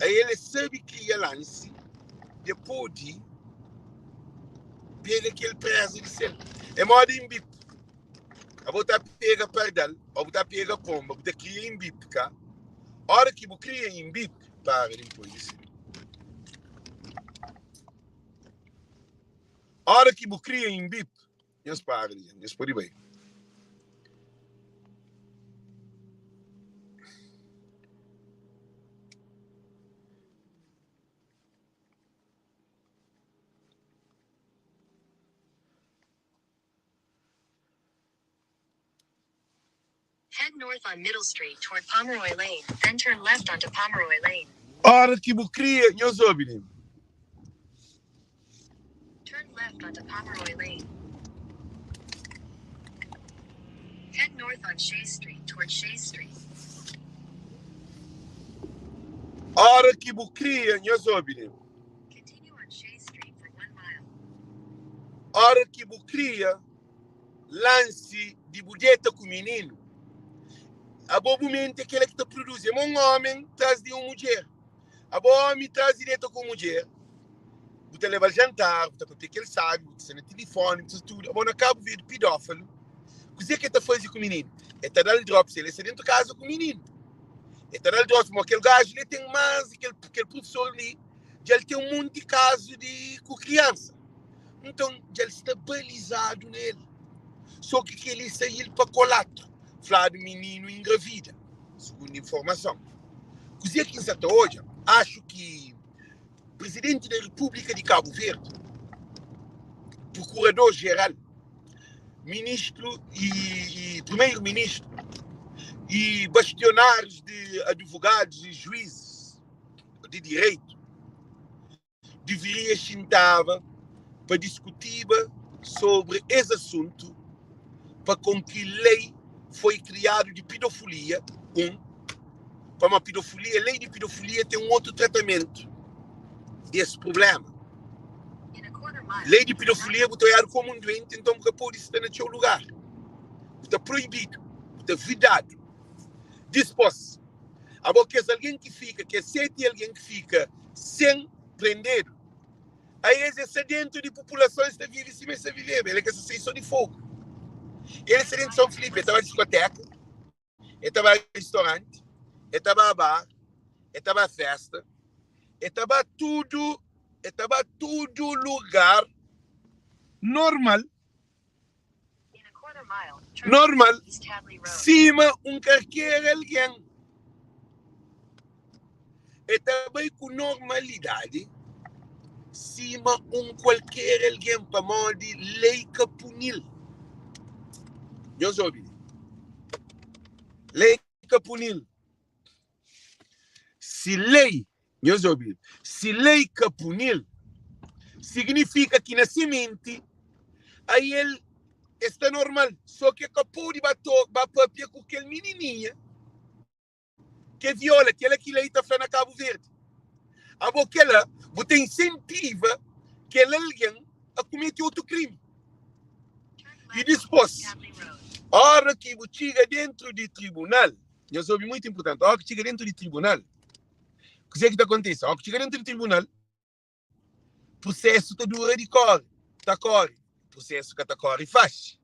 A el é sabe kria lansi de pode pega kel preza di sel. É moda inbip. Abo ta pega pardal, ou bu ta pega pomba, bu ta kria inbip, ka? Ora ki bu kria inbip, para di poi di si. Ora ki bu kria inbip, nhos para di nhos pode bai. Ora ki bu kria, nhos obi li. Ora ki bu kria, nhos obi li. Ora ki bu kria lansi di bu deta ku mininu, abo bu menti é kela ki ta produzi. É mo un omen tras di un mudjer. Abo omi tras di deta ku un mudjer, bu ta lebal jantar, bu ta papia kel sabi, bu ta sta na tilifoni, bu ta tudu. Abo na Kabu Verdi pidófalu, kuzê ki el ta faze ku mininu? El ta dal drops, el sta dentu kaza ku mininu. El ta dal drops, mo kel gaju li ten mas di kel kel prufesor li dja el ten un monti kazu di ku kriansa. Nton dja el sta balizadu na el. So ki kel-li sai-l pa kolatru, fladu mininu ingravida, sugundu informason. Kuzê ki N sa ta odja? Axu ki Prizidenti da Repúblika di Kabu Verdi, Prokurador Jeral, Ministru y Primeru Ministru y bastionárius di aduvogadus y juízis di direitu, deveria xintaba pa diskutiba sobri es asuntu pa kon ki lei foi kriadu di pidofulia, 1 pamodi pidofulia, lei di pidofulia ten un otu tratamentu di es prublema. Lei di pidofulia bu ta oiadu komu un duenti, nton bu ka podi sta na txeu lugar, bu ta proibidu, bu ta vedadu. Dispos, Abo kes algen ki fika, kes seti algen ki fika sen prendedu, aes es sta dentu di populason, es ta vive sima es ta viveba, el é ka sa sai so di fogu. El sta dentu São Filipe, el ta ba diskoteka, el ta ba ristoranti, el ta ba bar, el ta ba festa, el ta ba tudu, el ta ba tudu lugar normal. Normal, sima un karker algen. E ta bai ku normalidadi sima un kualker algen pamodi lei ka puni-l. Nhos obi li. Lei ka puni-l. Si lei, nhos obi, si lei ka puni-l, signifika ki na se menti ael e sta normal, so ki e ka pode ba to, ba papia ku kel minininha ke viola, kela ki lei ta fla na Kabu Verdi. Abo kela, bu ta insentiva kel algen a kumete otu krimi. I dispos, ora ki bu txiga dentru di tribunal, Nhos obi muitu inpurtanti, óra ki txiga dentu di tribunal, kuzê ki ta kontise? Óra ki txiga dentu di tribunal, prusésu ta dura di kóre, ta kóre, prusésu ka ta kóre faxi.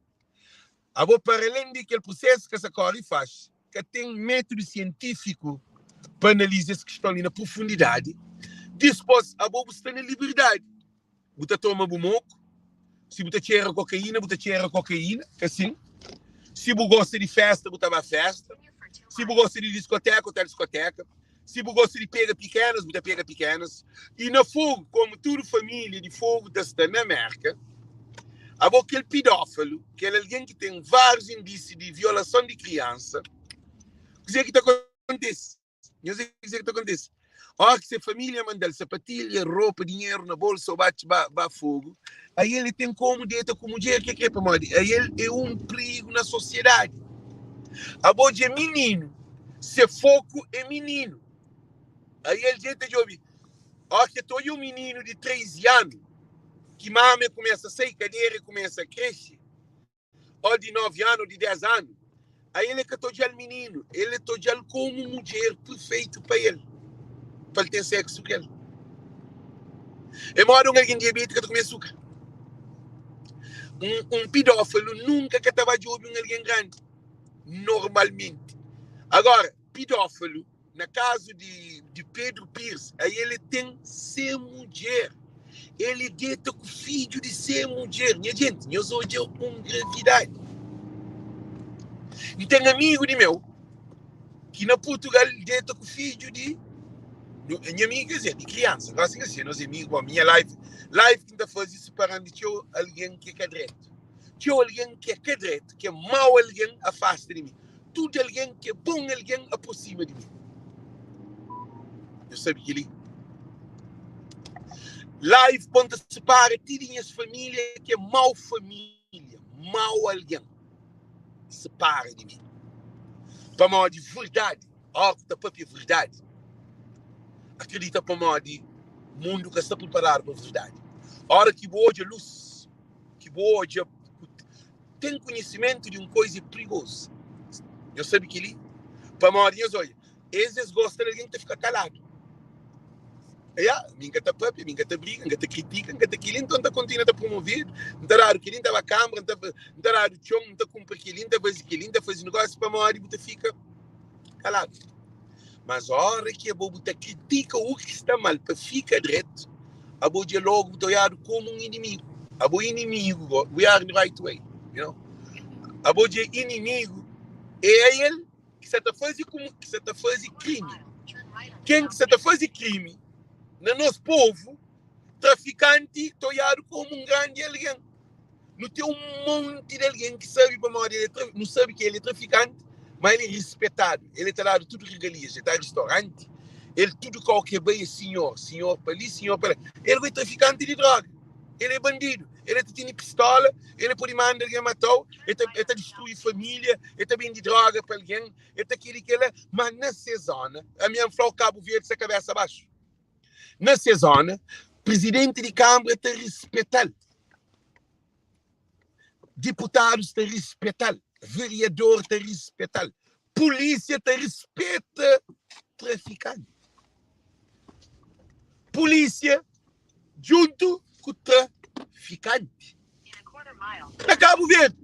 Abo, paralén di kel prusésu ka sa kóre faxi, ka ten métudu sientífiku pa analiza es kiston li na profundidadi. Dispôs, abo bu sta na liberdadi, bu ta toma bu moku, si bu ta txera kokaína, bu ta txera kokaína, ka sin? Si bu gosta di festa, bu ta ba festa, si bu gosta di diskoteka, bu ta diskoteka, si bu gosta di pega pikenas, bu ta pega pikenas. I na Fogu, komu tudu família di Fogu ta sta na Merka, abo kel pidófalu, kel algen ki ten várius indisi di violason di kriansa, kuzê ki ta kontise? Nhos é kuzê ki ta kontise. Óra ki se família manda-l sapatilha, ropa, dinheru na bolsa ô ba, ba, ba Fogu, ael el ten komu deta ku mudjer ki el krê, pamodi ael é un prigu na sosiedadi. Abo dja é mininu, se foku é mininu. Ael dja el ta djobe. Óra ki el ta odja un mininu di 13 anu, ki mama kumesa sai kadera, el kumesa krexe, ó di 9 anu, ó di 10 anu, a el é ka ta odja-l mininu, el é ta odja-l komu mudjer perfeitu pa el, pa el ten seksu ku el. É moda un algen diabétiku ka ta kume suka. Un, un pidófilu nunka ka ta ba djobe un algen grandi, normalmenti. Agora, pidófilu, na kazu di, di Pedro Pires, a el é ten se mudjer. El é deta ku fidju di se mudjer. Nha jenti, nhos odja un gravidadi. N ten amigu di meu ki na Purtugal deta ku fidju di nha amigu, quer dizer, di kriansa. Gosi ka se nos amigu, bom, minha life, life ki N ta faze separan di txeu algen ki é ka dretu. Txeu algen ki é ka dretu, ki é mau algen, afasta di mi. Tudu algen ki é bon algen aprosima di mi. Nhos sabe kel-li? Live pô-m ta sipara ti di nhas família ki é mau família, mau algen. Sipara di mi. Pamodi verdadi, óras ki ta pâpia verdadi, akredita pamodi mundu ka sta priparadu pa verdadi. Óras ki bu odja lus, ki bu odja Ten konhisimentu di un koiza é prigozu. Nhos sabe kel-li? Pamodi, nhos odja, es es gosta di algen ki ta fika kaladu. Ya, mi N ka ta pâpia, mi N ka ta briga, N ka ta kritika, N ka ta kel-li, nton N ta kontinua ta promovedu, N ta dadu kel-li, N ta ba kanbra, N ta N ta dadu txon, N ta kunpra kel-li, N ta faze kel-li, N ta faze nogósiu, pamodi bu ta fika kaladu. Mas óra ki abo bu ta kritika u ki sta mal pa fika dretu, abo dja logu bu ta oiadu komu un inimigu. Abo inimigu go, we are in the right way, you know? Abo dja inimigu é el ki sa ta faze kumu ki sa ta faze krimi. Ken ki sa ta faze krimi na nos povu, trafikanti ta oiadu komu un grandi algen. Nu ten un monti di algen ki sabe pamodi el é tra, nu sabe ki el é trafikanti, má el é rispetadu, el é ta dadu tudu regalias, el ta ristoranti, el tudu kau ki el bai é sinhor, sinhor pa li, sinhor pa la. El é trafikanti di droga, el é bandidu, el é ta tene pistola, el é pode manda algen mata-u, el ta, el ta distrui família, el ta bende droga pa algen, el ta kel-li, kel-la, má na se zóna, ami N fla-u Kabu Verdi sta kabésa baxu. Na se zóna, prizidenti di kanbra ta rispeta-l, diputadus ta rispeta-l, veriador ta rispeta-l, pulísia ta rispeta trafikanti. Pulísia djuntu ku trafikanti. Na Kabu Verdi,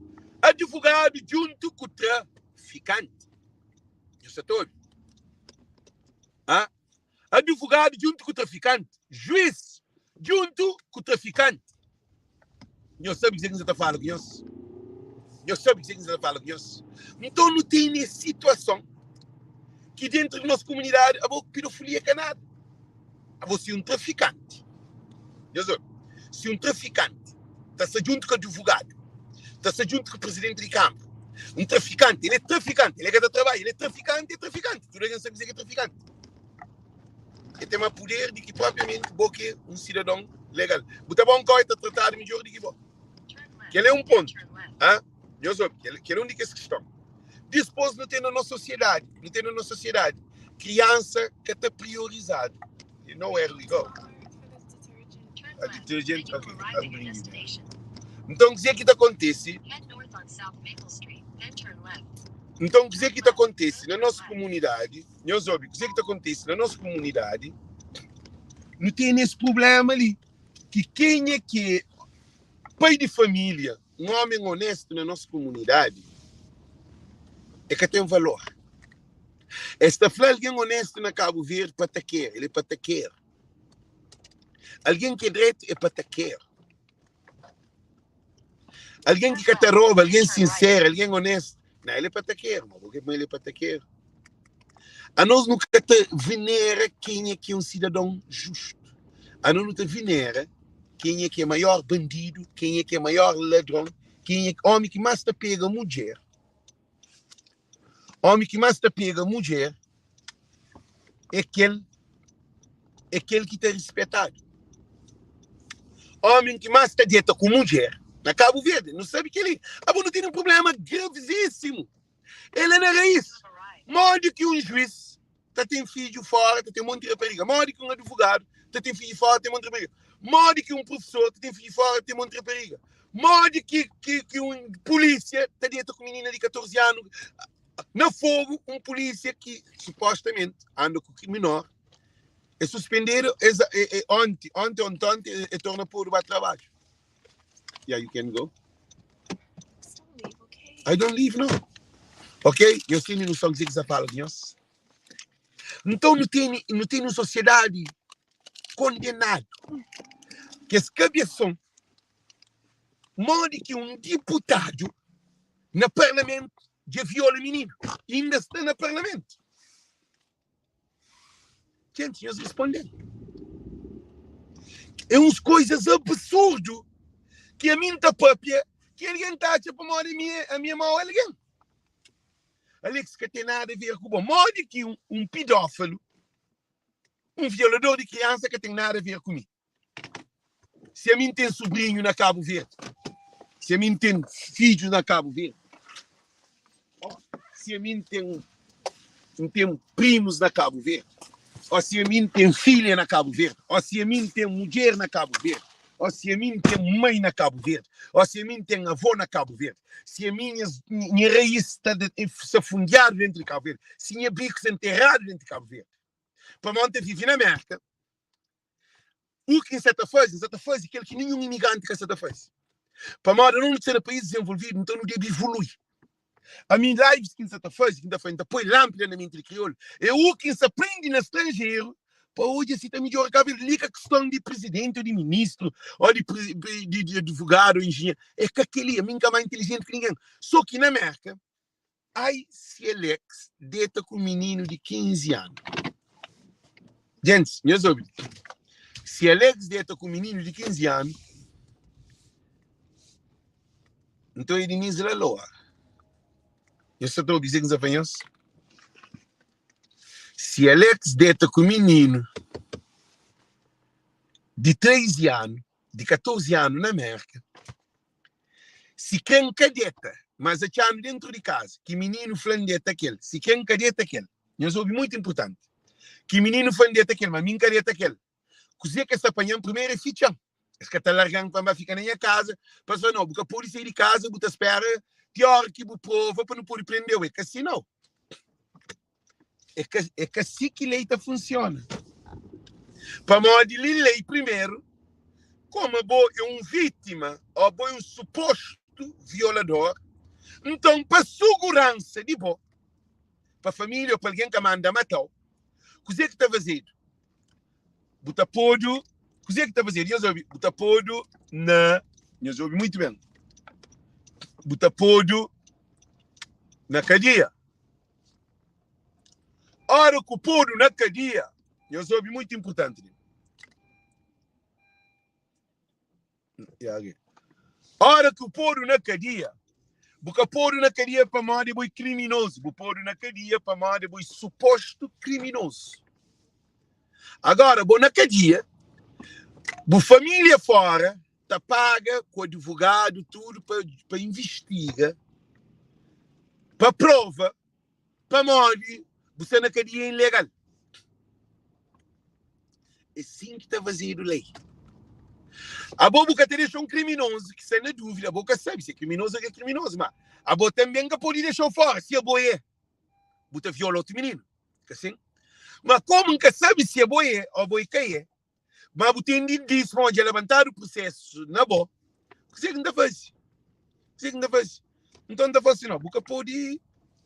advogadu djuntu ku trafikanti. Nhos sa ta obi? Ha? Advogadu djuntu ku trafikanti, juiz djuntu ku trafikanti. Nhos sabe kuzê ki N sa ta fala ku nhos? Nhos sabe kuzê ki N sa ta fala ku nhos? Nton nu tene es situason ki dentru di nos komunidadi abo pedofilia ka nada. Abo si un trafikanti, nhos obi, si un trafikanti ta sta djuntu ku advogadu, ta sta djuntu ku prizidenti di kanbra, un trafikanti, el é trafikanti, el é ka ta trabadja, el é trafikanti, é trafikanti. Tudu algen sabe kuzê ki é trafikanti. El ten más puder di ki propriamenti bo ki é un sidadon legal. Bu ta ba un kau, el ta tratadu midjór di ki bo. Kel-la é un pontu. Ha? Nhos obi, kel-la é un di kes kiston. Dispôs nu ten na nos sosiedadi, nu ten na nos sosiedadi, kriansa ka ta priorizadu. You know where we go. A detergent, ok, I'm bringing you. Nton, kuzê ki ta kontise? Nton, kuzê ki ta kontise na nos komunidadi? Nhos obi, kuzê ki ta kontise na nos komunidadi? Nu tene es prubléma li, ki kenha ki é pai di família, un ómi onéstu na nos komunidadi, e ka ten valor. Es ta fla algen onéstu na Kabu Verdi patakeru, el é patakeru. Algen ki é dretu é patakeru. Algen ki ka ta roba, algen sinseru, algen onéstu, na el é patakeru. Ma bo ke ma el é patakeru? Anos nu ka ta venera kenha ki é un sidadon justu. Anos nu ta venera kenha ki é maior bandidu, kenha ki é maior ladron, kenha ómi ki más ta pega mudjer. Ómi ki más ta pega mudjer é kel é kel ki ta rispetadu. Ómi ki más ta deta ku mudjer na Kabu Verdi, nu sabe kel-li. Abo nu tene un prubléma gravísimu. El é na raís. Modi ki un juiz ta ten fidju fora, ta ten monti rapariga? Modi ki un advogadu ta ten fidju fora, ta ten monti rapariga? Modi ki un prufesor ta ten fidju fora, ta ten monti rapariga? Modi ki, ki, ki un pulísia ta deta ku minina di 14 anu na fogu? Un pulísia ki supostamenti anda ku menor é suspendedu es, é, é, onti, onti, onti, onti, é, é torna podu ba trabadju. Yeah, you can go.
Just don't leave, okay?
I don't leave, no. Ok? Nhos tene noson kuzê ki sa fala ku nhos? Nton nu tene, nu tene un sosiedadi kondenadu. Kes kabeson, modi ki un diputadu na parlamentu dja viola mininu i inda sta na parlamentu? Gente, nhos responde-m. É uns coisas absurdu ki ami N ta papia ki algen ta atxa pamodi ami é, ami é mau algen. Alex, ka ten nada a ver ku bo. Modi ki un pidófilu, un violador di kriansa ka ten nada a ver ku mi? Si ami N ten subrinhu na Kabu Verdi, si ami N ten fidjus na Kabu Verdi, si ami N ten N ten primus na Kabu Verdi, ó si ami N ten filha na Kabu Verdi, ó si ami N ten mudjer na Kabu Verdi, ó si ami N ten mai na Kabu Verdi, ó si ami N ten avó na Kabu Verdi, si ami nhas nha raís sta sta fundiadu dentru di Kabu Verdi, si nha biku sta nteradu dentru di Kabu Verdi, pamodi N ta vive na Merka. U ki N sa ta faze, N sa ta faze kel ki ninhun imigranti ka sa ta faze. Pamodi anos nu sta na país dizenvolvidu, nton nu debe ivolui. Ami, lives ki N sa ta faze, ki N ta fla, N ta poi lanpida na menti di kriolu, é u ki N sa prende na stranjeru pa odja si ta midjora Kabu Verdi. Li ka kiston di prizidenti o di ministru o di di advogadu o injinheru, é ka kel-li. Ami N ka más intilijenti ki ningen. So ki na Merka, Ai si Alex deta ku mininu di 15 anu. Gentis, nhos obi. Si Alex deta ku mininu di 15 anu, nton é Denise Laloa. Nhos sa ta obi kuzê ki N sa fla nhos? Si Alex deta ku mininu di 13 anu, di 14 anu na Merka, Si kre N ka deta, mas atxa-nu dentru di kaza Ki mininu fla N deta kel Si kre N ka deta kel Nhos obi mutu inpurtanti Ki mininu fla N deta kel ma mi N ka deta kel Kuzê ki es ta panha-m primeru é fitxa-m Es ka ta larga-m pa N ba fika na nha kaza Pa es fla nau bu ka pode sai di kaza bu ta spera ti óra ki bu prova pa nu pode prende-u É ka si nau É ka, é ka si ki lei ta funsiona. Pamodi li lei primeru, koma bo é un vítima ô bo é un supostu violador, nton pa suguransa di bo, pa família ô pa algen ka manda mata-u, kuzê ki ta fazedu? Bu ta podu, kuzê ki ta fazedu? Nhos obi, bu ta podu na, nhos obi muitu ben, bu ta podu na kadia. Ora ku podu na kadia, nhos obi muitu inpurtanti li. Ora ku podu na kadia, bu ka podu na kadia pamodi bo é kriminozu, bu podu na kadia pamodi bo é supostu kriminozu. Agora, bo na kadia, bu família fora ta paga ku advogadu tudu pa pa investiga pa prova pamodi bu sta na kadia ilegal. É sin ki ta fazedu lei. Abo bu ka ta dexa un kriminozu ki sta na dúvida, abo ka sabe si é kriminozu ou ka é kriminozu, ma abo tanbe ka pode dexa-u fora si abo é bu ta viola otu mininu, ka sin? Ma komu N ka sabe si abo é ou abo é ka é, Ma bu ten di dis ma dja labantadu prusesu na bo, kuzê ki N ta faze? Kuzê ki N ta faze? Nton N ta fla si, no, bu ka pode,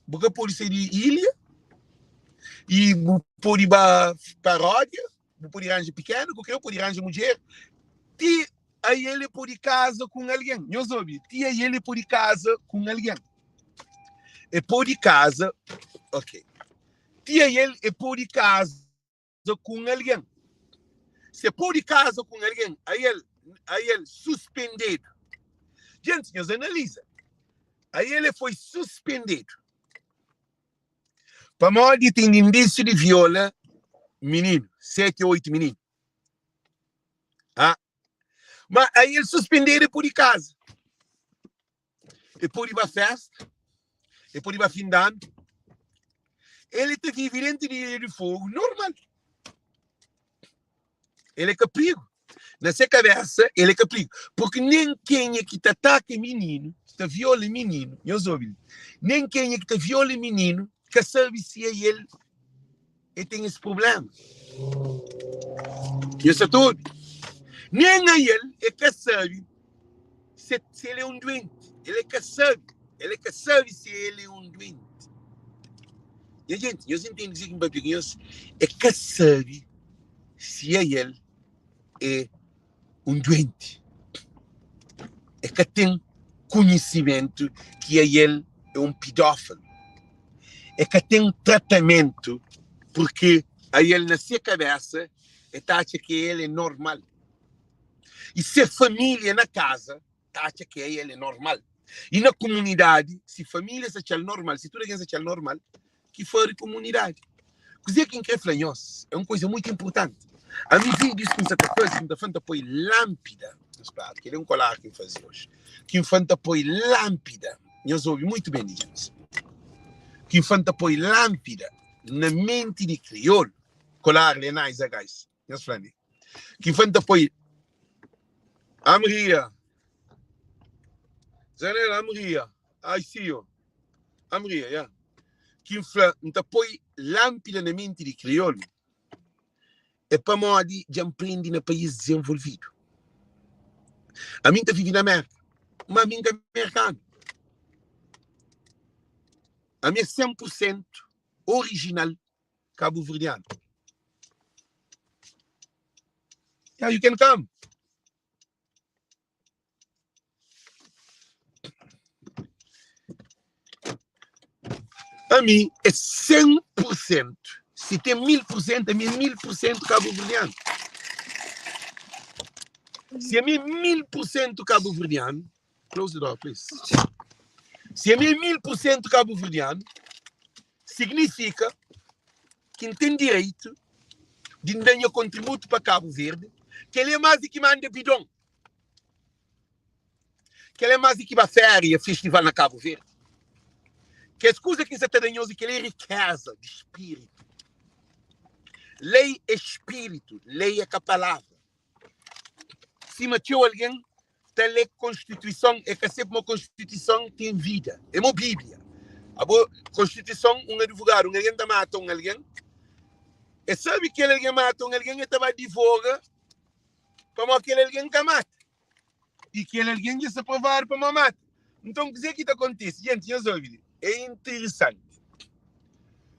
bu ka pode sai di ilha i bu pode ba paródia, bu pode ranja pikenu ku krê, bu pode ranja mudjer, ti ael e pode kaza ku un algen. Nhos obi, ti ael e pode kaza ku un algen. E pode kaza, ok, ti ael e pode kaza ku un algen. Se pode kaza ku un algen, ael, ael suspendedu. Gentis, nhos analiza. Ael e foi suspendedu. Pamodi ten indísiu di viola mininu, 7 ô 8 mininu. Ah. Ma ael suspendedu e pode kaza. E pode ba festa, e pode ba fin di anu. El ta vive dentro di Ilha di Fogo normal. El é ka prigu. Na se kabesa, el é ka prigu. Porque nem kenha ki ta ataka mininu, ki ta viola mininu, nhos obi li, nem kenha ki ta viola mininu ka sabe si é el e ten esse problema. Nhos sa ta obi? Nem a el e ka sabe se, se el é un duenti. El é ka sabe. El é ka sabe se el é un duenti. Nha gente, nhos entende kuzê ki N papia ku nhos? É ka sabe si a el é. Un duenti e ka ten kunhisimentu ki ael é un pidófilu. E ka ten tratamentu purki ael na se kabésa e ta atxa ki el é normal. I se família na kaza ta atxa ki ael é normal. I na kumunidadi si família sa atxa-l normal, si tudu algen sa atxa-l normal, ki fari kumunidadi. Kuzê ki N krê fla nhos é un kuza mutu inportanti. Ami vídius ki N sa ta faze, ki N ta fla, N ta poi lánpida nhos pratu. Kel-li é un kolar ki N faze oji. Ki N fla N ta poi lánpida, nhos obi mutu ben di djans. Ki N fla N ta poi lánpida na menti di kriolu. Kolar li é nice, guys. Nhos fla mi. Ki N fla N ta poi. I'm here. Zanel, I'm here. I see you. I'm here, yeah. Ki N fla N ta poi lánpida na menti di kriolu é pamodi dja N prende na país dizenvolvidu. Ami N ta vive na Mérka, má ami N ka merkanu. Ami é 100 pur sentu orijinal kabuverdianu. Yeah, you can come. Ami é 100 por cento. Si ten 1000 por cento, ami é 1000 por cento cabo-verdiano. Si ami é 1000 por cento cabo-verdiano, close the door, please. Si ami é 1000 por cento cabo-verdiano, significa ki N ten direitu di N da nha kontributu pa Kabu Verdi, kel-li é más di ki manda bidon. Kel-li é más di ki ba féria, festival na Kabu Verdi. Kes kuza ki N sa ta da nhos di kel-li é rikéza di spiritu. Lei é spiritu, lei é ka palavra. Sima txeu algen ta lé konstituison, é ka se pamo konstituison ten vida, é mo bíblia. Abo, konstituison, un advogadu, un algen ta mata un algen, e sabe kel algen mata un algen, e ta ba divoga pamo kel algen ka mata. I kel algen dja sta provadu pamo mata. Nton, kuzê ki ta kontise? Jenti, nhos obi li, é interesanti.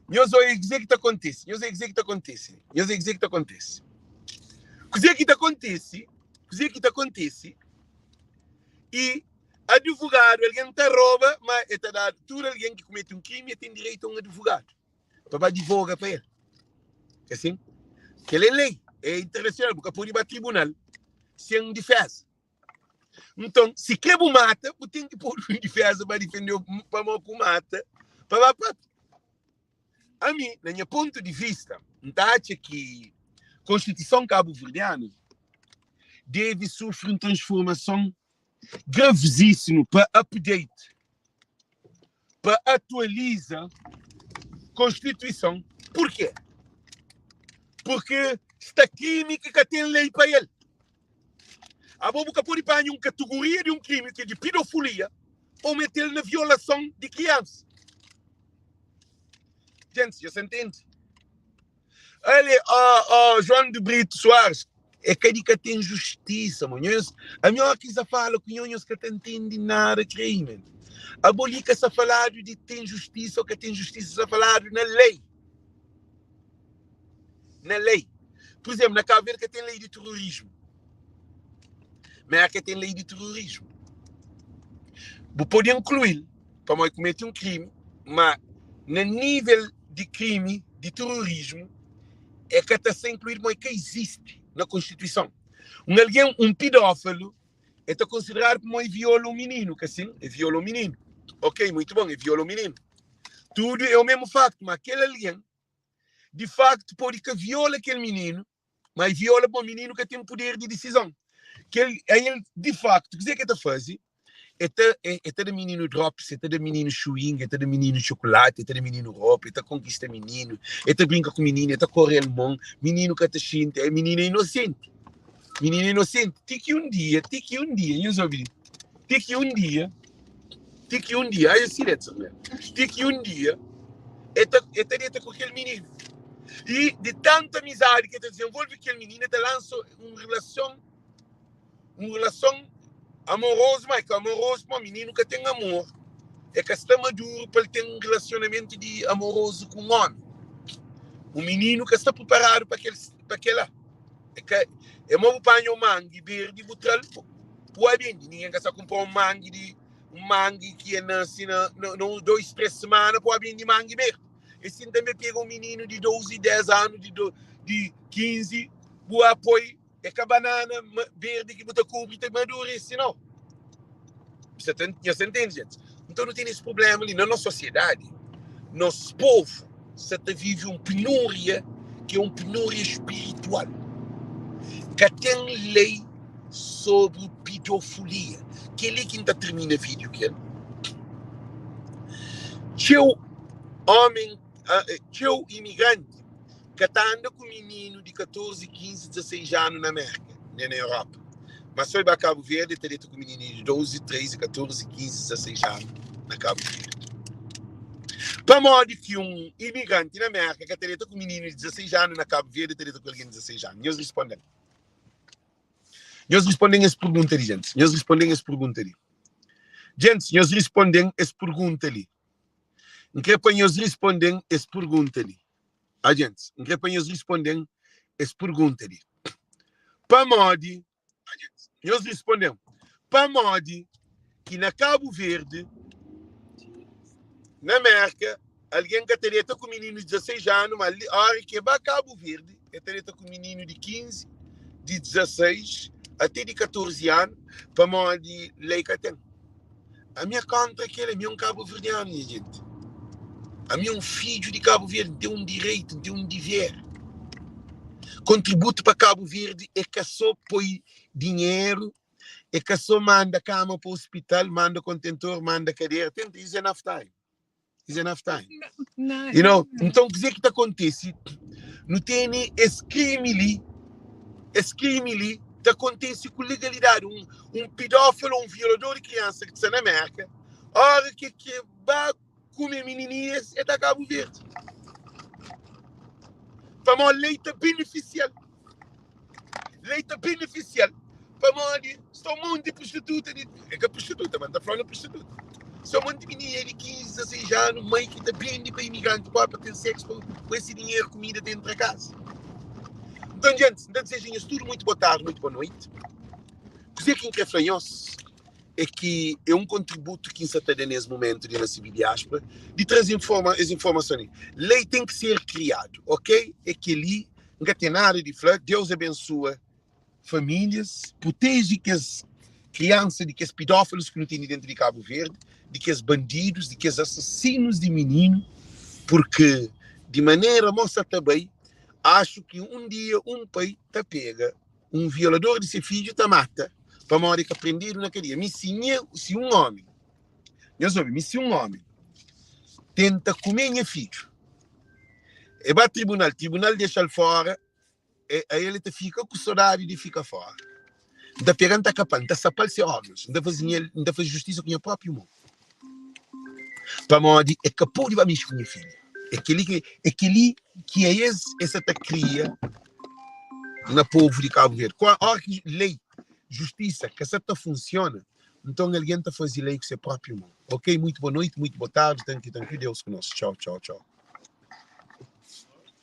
Nhos obi kuzê ki ta kontise, nhos obi kuzê ki ta kontise, nhos obi kuzê ki ta kontise. Kuzê ki ta kontise, kuzê ki ta kontise, i advogadu, algen ta roba, ma e ta dadu, tudu algen ki kumete un krimi, e ten direitu a un advogadu pa ba divoga pa el. É asin? Kel é lei, é internasional, bu ka pode ba tribunal sen diféza. Nton, si kre bu mata, bu ten ki poi un diféza pa difende-u pamodi ku mata pa ba papia. Ami, na nha pontu di vista, N ta atxa ki Konstituison Kabuverdianu debe sufri un transformason gravizísimu pa update, pa atualiza Konstituison. Purkê? Purkê sta krimi ki ka ten lei pa el. Abo bu ka pode panha un kategoria di un krimi ki é di pidofulia pa mete-l na violason di kriansa. Gente, dja sa ntende? Ale, ó, ó, João de Brito Soares, é ka di ka ten justisa, mo. Nhos, ami ó ki sa fala ku nho, nhos ka ta ntende nada, krei, men. Abo li ka sa faladu di ten justisa ou ka ten justisa, sa faladu na lei. Na lei. Por exemplo, na Cabo Verde ka ten lei di terrorismo. Merka ten lei di terrorismo. Bu pode incluí-l pamodi comete um crime, ma na nível di crime di terrorismo é ka ta ser incluído, mas ka existe na Constituição. Um alguém, um pedófilo, é ta considerado como é viola um menino, que assim, é viola um menino. Ok, muito bom, é viola um menino. Tudo é o mesmo facto, mas aquele alguém di facto pode ka viola kel mininu, ma e viola pamo mininu ka ten puder di disizon. Kel, aí el, di facto, kuzê ke ta faze? E ta, e, e ta da mininu drops, e ta da mininu chewing, e ta da mininu chocolate, e ta da mininu ropa, e ta konkista mininu, e ta brinka ku mininu, e ta kore-l mon, mininu ka ta xinti, é mininu é inosenti. Mininu é inosenti. Ti ki un dia, ti ki un dia, nhos obi, ti ki un dia, Ti ki un dia, ai si det Ti ki un dia e ta e ta deta ku kel mininu. I di tantu amizadi ki e ta dizenvolve ku kel mininu, e ta lansa un relason un relason amorozu, ma e ka amorozu pamodi mininu ka ten amor, e ka sta maduru pa el ten un relasionamentu di amorozu ku un omi. Un mininu ka sta priparadu pa kel pa kela. É ka é mo bu panha un mangi berdi bu tra-l bu ba bende. Ningen ka sa kunpra un mangi di un mangi ki e nase na na uns dois, tres semana pa bu ba bende mangi berdi. É sin tanbe pega un mininu di 12, 10 anu, di di 15 bu ba poi é ka banana berdi ki bu ta kubri ta madurese nau. Nhos ta ntende gente? Nton nu tene es problema li na nos sosiedadi. Nos povu sa ta vive un penúria ki é un penúria spiritual. Ka ten lei sobri pidofolia. Kel-li ki N ta tirmina vídiu ku el. Txeu ómen, txeu imigranti ka ta anda ku mininu di 14, 15, 16 anu na Mérka, nen na Európa. Má sô el ba Kabu Verdi, el ta deta ku mininu di 12, 13, 14, 15, 16 anu na Kabu Verdi. Pamodi ki un imigranti na Mérka ka ta deta ku mininu di 16 anu na Kabu Verdi, el ta deta ku algen di 16 anu? Nhos responde-m. Nhos responde-m es pergunta li, gentis. Nhos responde-m es pergunta li. Gentis, nhos responde-m es pergunta li. N krê pa nhos responde-m es pergunta li. Ah, gentis, N krê pa nhos responde-m es pergunta li. Pamodi, nhos responde-m, pamodi ki na Kabu Verdi, na Mérka, algen ka ta deta ku mininu di 16 anu, ma óra ki e ba Kabu Verdi, e ta deta ku mininu di 15, di 16, ate di 14 anu, pamodi lei ka ten. Ami é kontra kel, ami é un kabuverdianu, nha jenti. Ami é un fidju di Kabu Verdi, N ten un direitu, N ten un diver. Kontributu pa Kabu Verdi é ka sô poi dinheru, é ka sô manda kama pa ospital, manda kontentor, manda kadera. Ten, is enough time. Is enough time. You know, nton kuzê ki ta kontise? Nu tene es krimi li, es krimi li ta kontise ku legalidadi. Un, un pedófilo, un violador di kriansa ki sta na Merka, ora ki ke ba kume mininias, e ta Kabu Verdi. Pamodi lei ta benefisia-l. Lei ta benefisia-l pamodi sta un monti prostituta di, é ka prostituta, ma N ta fla na prostituta. Sta un monti minina di 15, 16 anu, mai ki ta bende pa imigranti pobre pa ten seksu pa ku ese dinheru kumida ta entra kaza. Nton, djentis, N ta dizeja nhos tudu muitu boa tardi, muitu boa noiti. Kuzê ki N kre fla nhos é ki é un kontributu ki N sa ta da nes mumentu di na sibi diáspora di traze informa es informason li. Lei ten ki ser kriadu, ok? É kel-li N ka ten nada di fla. Deus abensua famílias, proteje kes kriansa di kes pidófilus ki nu tene dentu di Kabu Verdi, di kes bandidus, di kes asasinus di mininu, purke di manera mo sa ta bai, axu ki un dia un pai ta pega un violador di se fidju ta mata pamodi e ka prendedu na kadia. Mi si nha, si un omi, nhos obi, mi si un omi tenta kume nha fidju, E ba tribunal, tribunal dexa-l fóra, e, a el ta fika ku sodadi di fika fóra. N ta pega, N ta kapa-l, N ta sapa-l se órgãus, N ta faze nha, N ta faze justisa ku nha própi mon. Pamodi e ka pode ba mexe ku nha filha. É kel-li ki, é kel-li ki a es, es sa ta kria na povu di Kabu Verdi. Kua, óra ki lei, justisa ka sa ta funsiona, nton algen ta faze lei ku se própi mon. Ok, muitu boa noiti, muitu boa tardi, tanki, tanki, Deus ku nos. Txau, txau, txau.